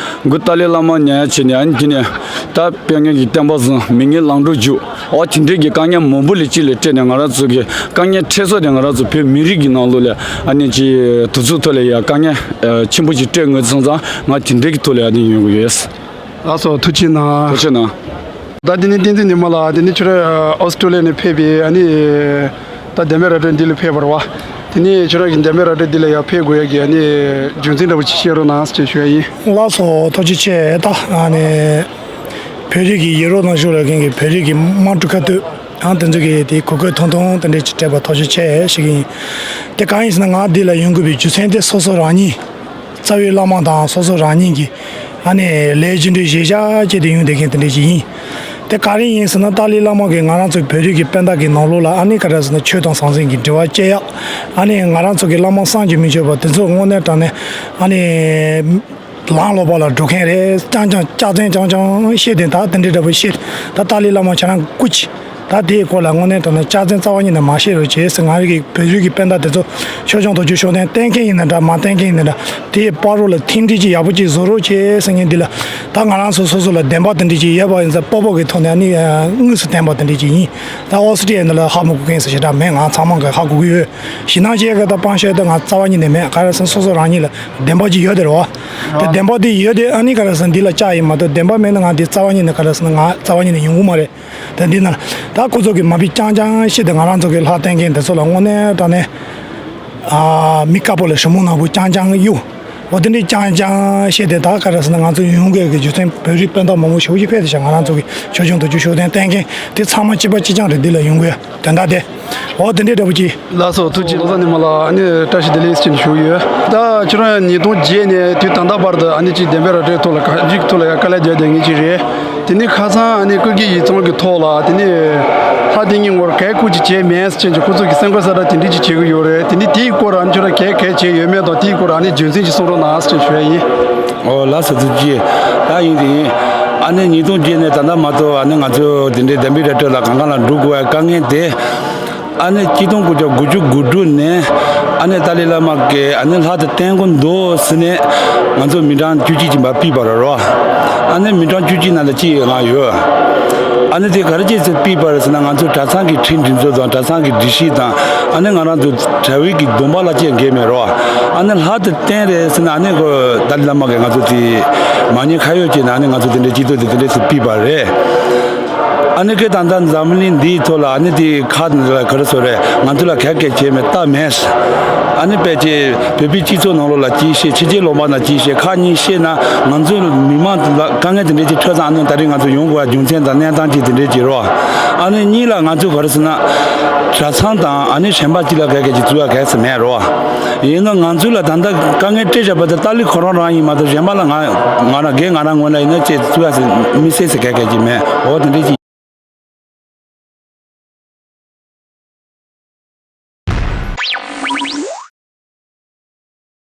མགོ་ཏཱ་ལའི་བླ་མ་ཉར་ཡ་བྱས་ནས། ཨ་ནི་དེ་ནས་ད་དཔལ་ངན་གྱི་བསྟན་པ་བཟང་། མི་ངན་ལངས་འགྲོ་རྒྱུག་འོ་དེ་འདྲའི་གི་དཀའ་ངལ་མང་པོ་ལ་གཅིག་ལ་སྤྲད་ནས། ང་རང་ཚོ་གི་དཀའ་ངལ་འཕྲད་ས་དེ་ང་རང་ཚོ་བོད་མི་རིགས་ཀྱི་ནང་ལོགས་ལ་ཨ་ནི་ཅིག་དུས་ཚོད་ཐོག་ལ་ཡ་དཀའ་ངལ་ཆེན་པོ་ཅིག་སྤྲད་དགོས་སོང་ཙང་། ང་དེ་འདྲའི་གི་ཐོག་ལ་ཨ་ནི་ཡོང་གི་ཡོད། ལགས་སོ། ཐུགས་རྗེ་གནང་། ཐུགས་རྗེ་གནང་། ད་དེ་ནས་བསྟན་འཛིན་ཉི་མ་ལགས། དེ་ནས་ཁྱོད་རང་ཨོ་སི་ཀྲོ་ལི་ཡ་ནས་ཕེབས་པའི་ཨ་ནི་ད་བདེན་པའི་ར་སྤྲོད་འདི་ལ་ཕེབས་པ་རེད་བ། དེ་ནས་ཁྱོད་རང་གི་བདེན་པའི་ར་སྤྲོད་འདི་ལ་ཡར་ཕེབས་དགོས་ཡ་གི་ཨ་ནི་རྒྱུ་མཚན་འདྲ་བོ་ཅིག་བཤད་རོགས་གནང་ཞེས་ཞུ་ཡ་ཡིན། ལགས་སོ། ཐུགས་རྗེ་ཆེ། ད་ཨ་ནི་བོད་རིགས་ཀྱི་ཡུ་རོབ་ནང་བཞུགས་ཡོད་མཁན་གྱི་བོད་རིགས་ཀྱི་དམངས་ཁྲོད་ཁ་ཐུག་ཨ་དེ་ཚོ་གི་དེ་གོ་སྐབས་ཐུང་ཐུང་དེ་འདྲ་ཅིག་སྤྲད་པ་ཐུགས་རྗེ་ཆེ་ཞུ་གི་ཡིན། དེ་གང་ཡིན་ཟེར་ན། ང་འདི་ལ་ཡོང་དགོས་པའི་རྒྱུ་མཚན་དེ་སོ་སོ་རང་ཉིད། རྩ་བའི་བླ་མ་དང་སོ་སོ་རང་ཉིད་ཀྱི་ཨ་ནི་ལས་རྒྱུ་འབྲས་གཞིར་བཞག་བྱས་ཏེ་ཡོང་བསྡད་མཁན་དེ་འདྲ་ཞིག་ཡིན། དེ་ག་རེ་ཡིན་ཟེར་ན། ཏཱ་ལའི་བླ་མ་གིས་ང་རང་ཚོ་བོད་རིགས་ཀྱི་དཔེ་རྟགས་ཀྱི་ནང་ལོགས་ལ་ཨ་ནི་ག་རེ་ཟེར་ན། ཆོས་དང་ཟང་ཟིང་གི་འབྲེལ་བ་བཅད་ཡག་ཨ་ནི་ང་རང་ཚོ་གི་བླ་མ་བསམ་གྱིས་མི་ཁྱབ་པ་དེ་ཚོ་དངོས་གནས་དྲང་གནས་ཨ་ནི་ ལང་ལོག་པ་ལ་འགྲོ་མཁན་རེད། རྐྱང་རྐྱང་སྐྱག་རྫུན་རྐྱང་རྐྱང་བཤད་དེ། ད་དེ་འདྲའི་འདྲ་པོ་བཤད། ད་ཏཱ་ལའི་བླ་མ་ཁྱེད་རང་སྐུ་མཁྱེན། ད་དེའི་སྐོར་ལ་དངོས་གནས་དྲང་གནས་སྐྱག་རྫུན་རྩ་བ་ཉིད་ནས་མ་བཤད་རོགས་བྱེད་ཟེར། ང་རང་གི་བོད་རིགས་ཀྱི་སྤུན་ཟླ་དེ་ཚོ་ཆོས་སྐྱོང་དུ་རྒྱུ་ཤུགས་ལྡན་བསྟེན་མཁན་ཡིན་ན་འདྲ་མ་བསྟེན་མཁན་ཡིན་ན་འདྲ། དེའི་བར་རོ་ལ་མཐུན་སྒྲིལ་ཅིག་ཡག་པོ་ཅིག་བཟོ་རོགས་བྱེད་ཟེར་མཁན་འདི་ལ། ད་ང་རང་ཚོ་སོ་སོ་ལ་བདེན་པ་དེ་འདྲ་ཅིག་ཡོད་པ་ཡིན་ཙང་སྤོབས་པ་གི་ཐོག་ནས། ཨ་ནི་དངོས་སུ་བསྟན་པ་དེ་འདྲ་ཅིག་ཡིན། ད་ཨོ་སི་ཀྲི་ཡ་འདི་ལ་ཧ་མ་གོ་མཁན་ཟེར་ཞེ་དྲག་མེད། ང་ཚང་མ་གི་ཧ་གོ་གི་ཡོད། ཞེད་སྣང་སྐྱེ་གི་ད་སྤང་བཤད་ད་ང་རྩ་བ་ཉིད་ནས་མེད། ག་རེ་ཟེར་ན་སོ་སོ་རང་ཉིད་ལ་བདེན་པ་ཅིག་ཡོད་དེ་རེད་བ། ད་བདེན་པ་དེ་ཡོད་དེ་ཨ་ནི་ག་རེ་ཟེར་ན་འདི་ལ་སྐྱག་ཡིན་མ་གཏོགས། བདེན་པ་མེད་ན་ང་འདི་རྩ་བ་ཉིད་ནས་ག་རེ་ཟེར་ན་ང་རྩ་བ་ཉིད་ནས་ཡོང་གི་མ་རེད། ད་འདི་ན་ད་ཁོ་ཚོ་གི་མ་པི་རྐྱང་རྐྱང་བཤད་དེ། ང་རང་ཚོ་གི་ལྷ་བསྟེན་མཁན་དེ་ཚོ་ལ་དངོས་གནས་དྲང་གནས་ཨ་མི་དཀར་པོ་ལ་ཞྭ་མོ་ནག་པོ་རྐྱང་རྐྱང་གཡུག་འོ་དེ་འདྲའི་རྐྱང་རྐྱང་བཤད་དེ། ད་ག་རེ་ཟེར་ན་ང་ཚོ་ཡོང་དགོས་ཀྱི་རྒྱུ་མཚན་བོད་རིགས་སྤུན་ཟླ་མང་པོ་ཞེ་པོ་ཅིག་ཕེབས་དེ་ཤག་ང་རང་ཚོ་གི་ཆོས་སྐྱོང་དུ་རྒྱུ་ཤུགས་ལྡན་བསྟེན་མཁན་དེ་ཚང་མ་གཅིག་པ་གཅིག་རྐྱང་རེད། འདི་ལ་ཡོང་དགོས་དོན་དག་དེ། འོ་དེ་འདྲའི་འདྲ་པོ་ཅིག་ལགས་སོ། ཐུགས་རྗེ་ཆེ། ལོ་ཙཱ་ནི་མ་ལགས། ཨ་ནི་བཀྲ་ཤིས་བདེ་ལེགས་ཞུ་ཡོད། ད་ཁྱེད་རང་ཉིས་སྟོང་བརྒྱད་ནས་དུས་ད་ལྟ་བར་དུ་ཨ་ནི་ཅིག་བདེན་པའི་ར་སྤྲོད་ཐོག་ལ་ག་ཅིག་ཐོག་ལ་ཡ་དཀའ་ལས་རྒྱག་བསྡད་མཁན་ཅིག་རེད། དེ་ནི་ཁ་སང་ཨ་ནི་སྐུ་སྒེར་ཡིག་ཚང་གི་ཐོག་ལ་དེ་ནི་ལྷ་དེ་གཉིས་ངོར་གལ་སྐུ་ཅིག་བྱས་མེད་ཟེར་ཅན་གྱི་ཁོ་ཚོ་གི་སེམས་ཁུར་གསལ་བསྒྲགས་དེ་འདྲ་ཅིག་བྱེད་ཀྱི་ཡོད་རེད། དེ་ནི་དེའི་སྐོར་ཨ་ནི་ཁྱོད་རང་གལ་གལ་བྱས་ཡོད་མེད་དང་། དེའི་སྐོར་ཨ་ནི་རྒྱུ་མཚན་ཅིག་གསུང་རོགས་གནང་ཟེར་ཅན་ཞུ་ཡ་ཡིན། ཨོ་ལགས་སོ། ཐུགས་རྗེ་ཆེ། ད་ཡིན་དེ་ཡིན། ཨ་ནི་ཉིས་སྟོང་བརྒྱད་ནས་ད་ལྟ་མ་གཏོགས་ཨ་ནི་ང་ཚོ་དེ་འདྲའི་བདེན་པའི་ར་སྤྲོད་ལ་གང་ག་ལ་འགྲོ་དགོས་པའི་དཀའ་ངལ་དེ། ཨ་ནི་གཅིག་སྟོང་དགུ་བརྒྱ་དགུ་བཅུ་གོ་དྲུག་ནས་ཨ་ནི་ཏཱ་ལའི་བླ་མ་གིས་ཨ་ནི་ལྷ་དེ་བསྟེན་གྱི་འདུག་ཟེར་ནས་ང་ཚོ་མི་གྲངས་བཅུ་གཅིག་ཅིག་ཕར་ཕུད་པ་རེད་རོ། ཨ་ནི་མི་གྲངས་བཅུ་གཅིག་ནང་ལ་གཅིག་ང་ཡོད། ཨ་ནི་དེ་ག་རེ་བྱས་ཚེ་ཕུད་པ་རེད་ཟེར་ན། ང་ཚོ་གྲྭ་ཚང་གི་ཁྲིམས་སྒྲིག་འཛུགས་དང་གྲྭ་ཚང་གི་སྒྲིག་གཞི་དང་། ཨ་ནི་ང་རང་ཚོ་གྲྭ་བའི་གི་སྡོམ་པ་ལ་ཅིག་འགལ་མེད་རོ། ཨ་ནི་ལྷ་དེ་བསྟེན་རེད་ཟེར་ན། ཨ་ནི་ཁོ་ཏཱ་ལའི་བླ་མ་གིས་ང་ཚོ་དེ་མ་ཉེས་ཁ་གཡོག་བྱས་ནས་ཨ་ནི་ང་ཚོ་དེ་འདྲའི་སྤྱི་ཚོགས་དེ་དེ་འདྲས་སུ་ཕུད་པ་རེད། ཨ་ནི་ཁོས་ད་ལྟ་འཛམ་གླིང་འདིའི་ཐོག་ལ་ཨ་ནི་དེ་ཁ་ནས་ལ་ག་རེ་ཟེར་རེད། ང་ཚོ་ལ་གལ་གལ་བྱས་མེད་ལྟ་མེད། ཨ་ནི་ཕལ་ཆེར་བོད་པའི་སྤྱི་ཚོགས་ནང་ལོགས་ལ་ཅིག་བཤད། ཕྱི་རྒྱལ་ལུང་པ་ན་ཅིག་བཤད། ཁ་ཉིན་བཤད་ན་ང་ཚོ་མི་མང་ལ་དཀའ་ངལ་དེ་འདྲས་ཅིག་འཕྲད་ཙང་། ཨ་ནི་ད་རེས་ང་ཚོ་ཡོང་དགོས་པའི་རྒྱུ་མཚན་དང་གནས་སྟངས་ཅིག་དེ་འདྲས་ཅིག་རོ། ཨ་ནི་གཉིས་ལ་ང་ཚོ་ག་རེ་ཟེར་ན། གྲྭ་ཚང་དང་ཨ་ནི་གཞན་པ་ཅིག་ལ་གལ་གལ་ཅིག་བཙུགས་ཡ་གལ་སྲིད་མེད་རོ། ཡིན་ན་ང་ཚོ་ལ་ད་ལྟ་དཀའ་ངལ་སྤྲད་བཞག་པ་དེ་ཏཱ་ལའི་ཁོ་རང་རང་ཡིན་མ་གཏོགས། གཞན་པ་ལ་ང་ང་རང་སྒེར་ང་རང་ངོས་ལ་ཡིན་ན་ཅིག་བཙུགས་ཡ་ཟེར་མི་སྲིད་ཟེར་གལ་གལ་ཅིག་མེད། འོ་དེ་འདྲས་ཅིག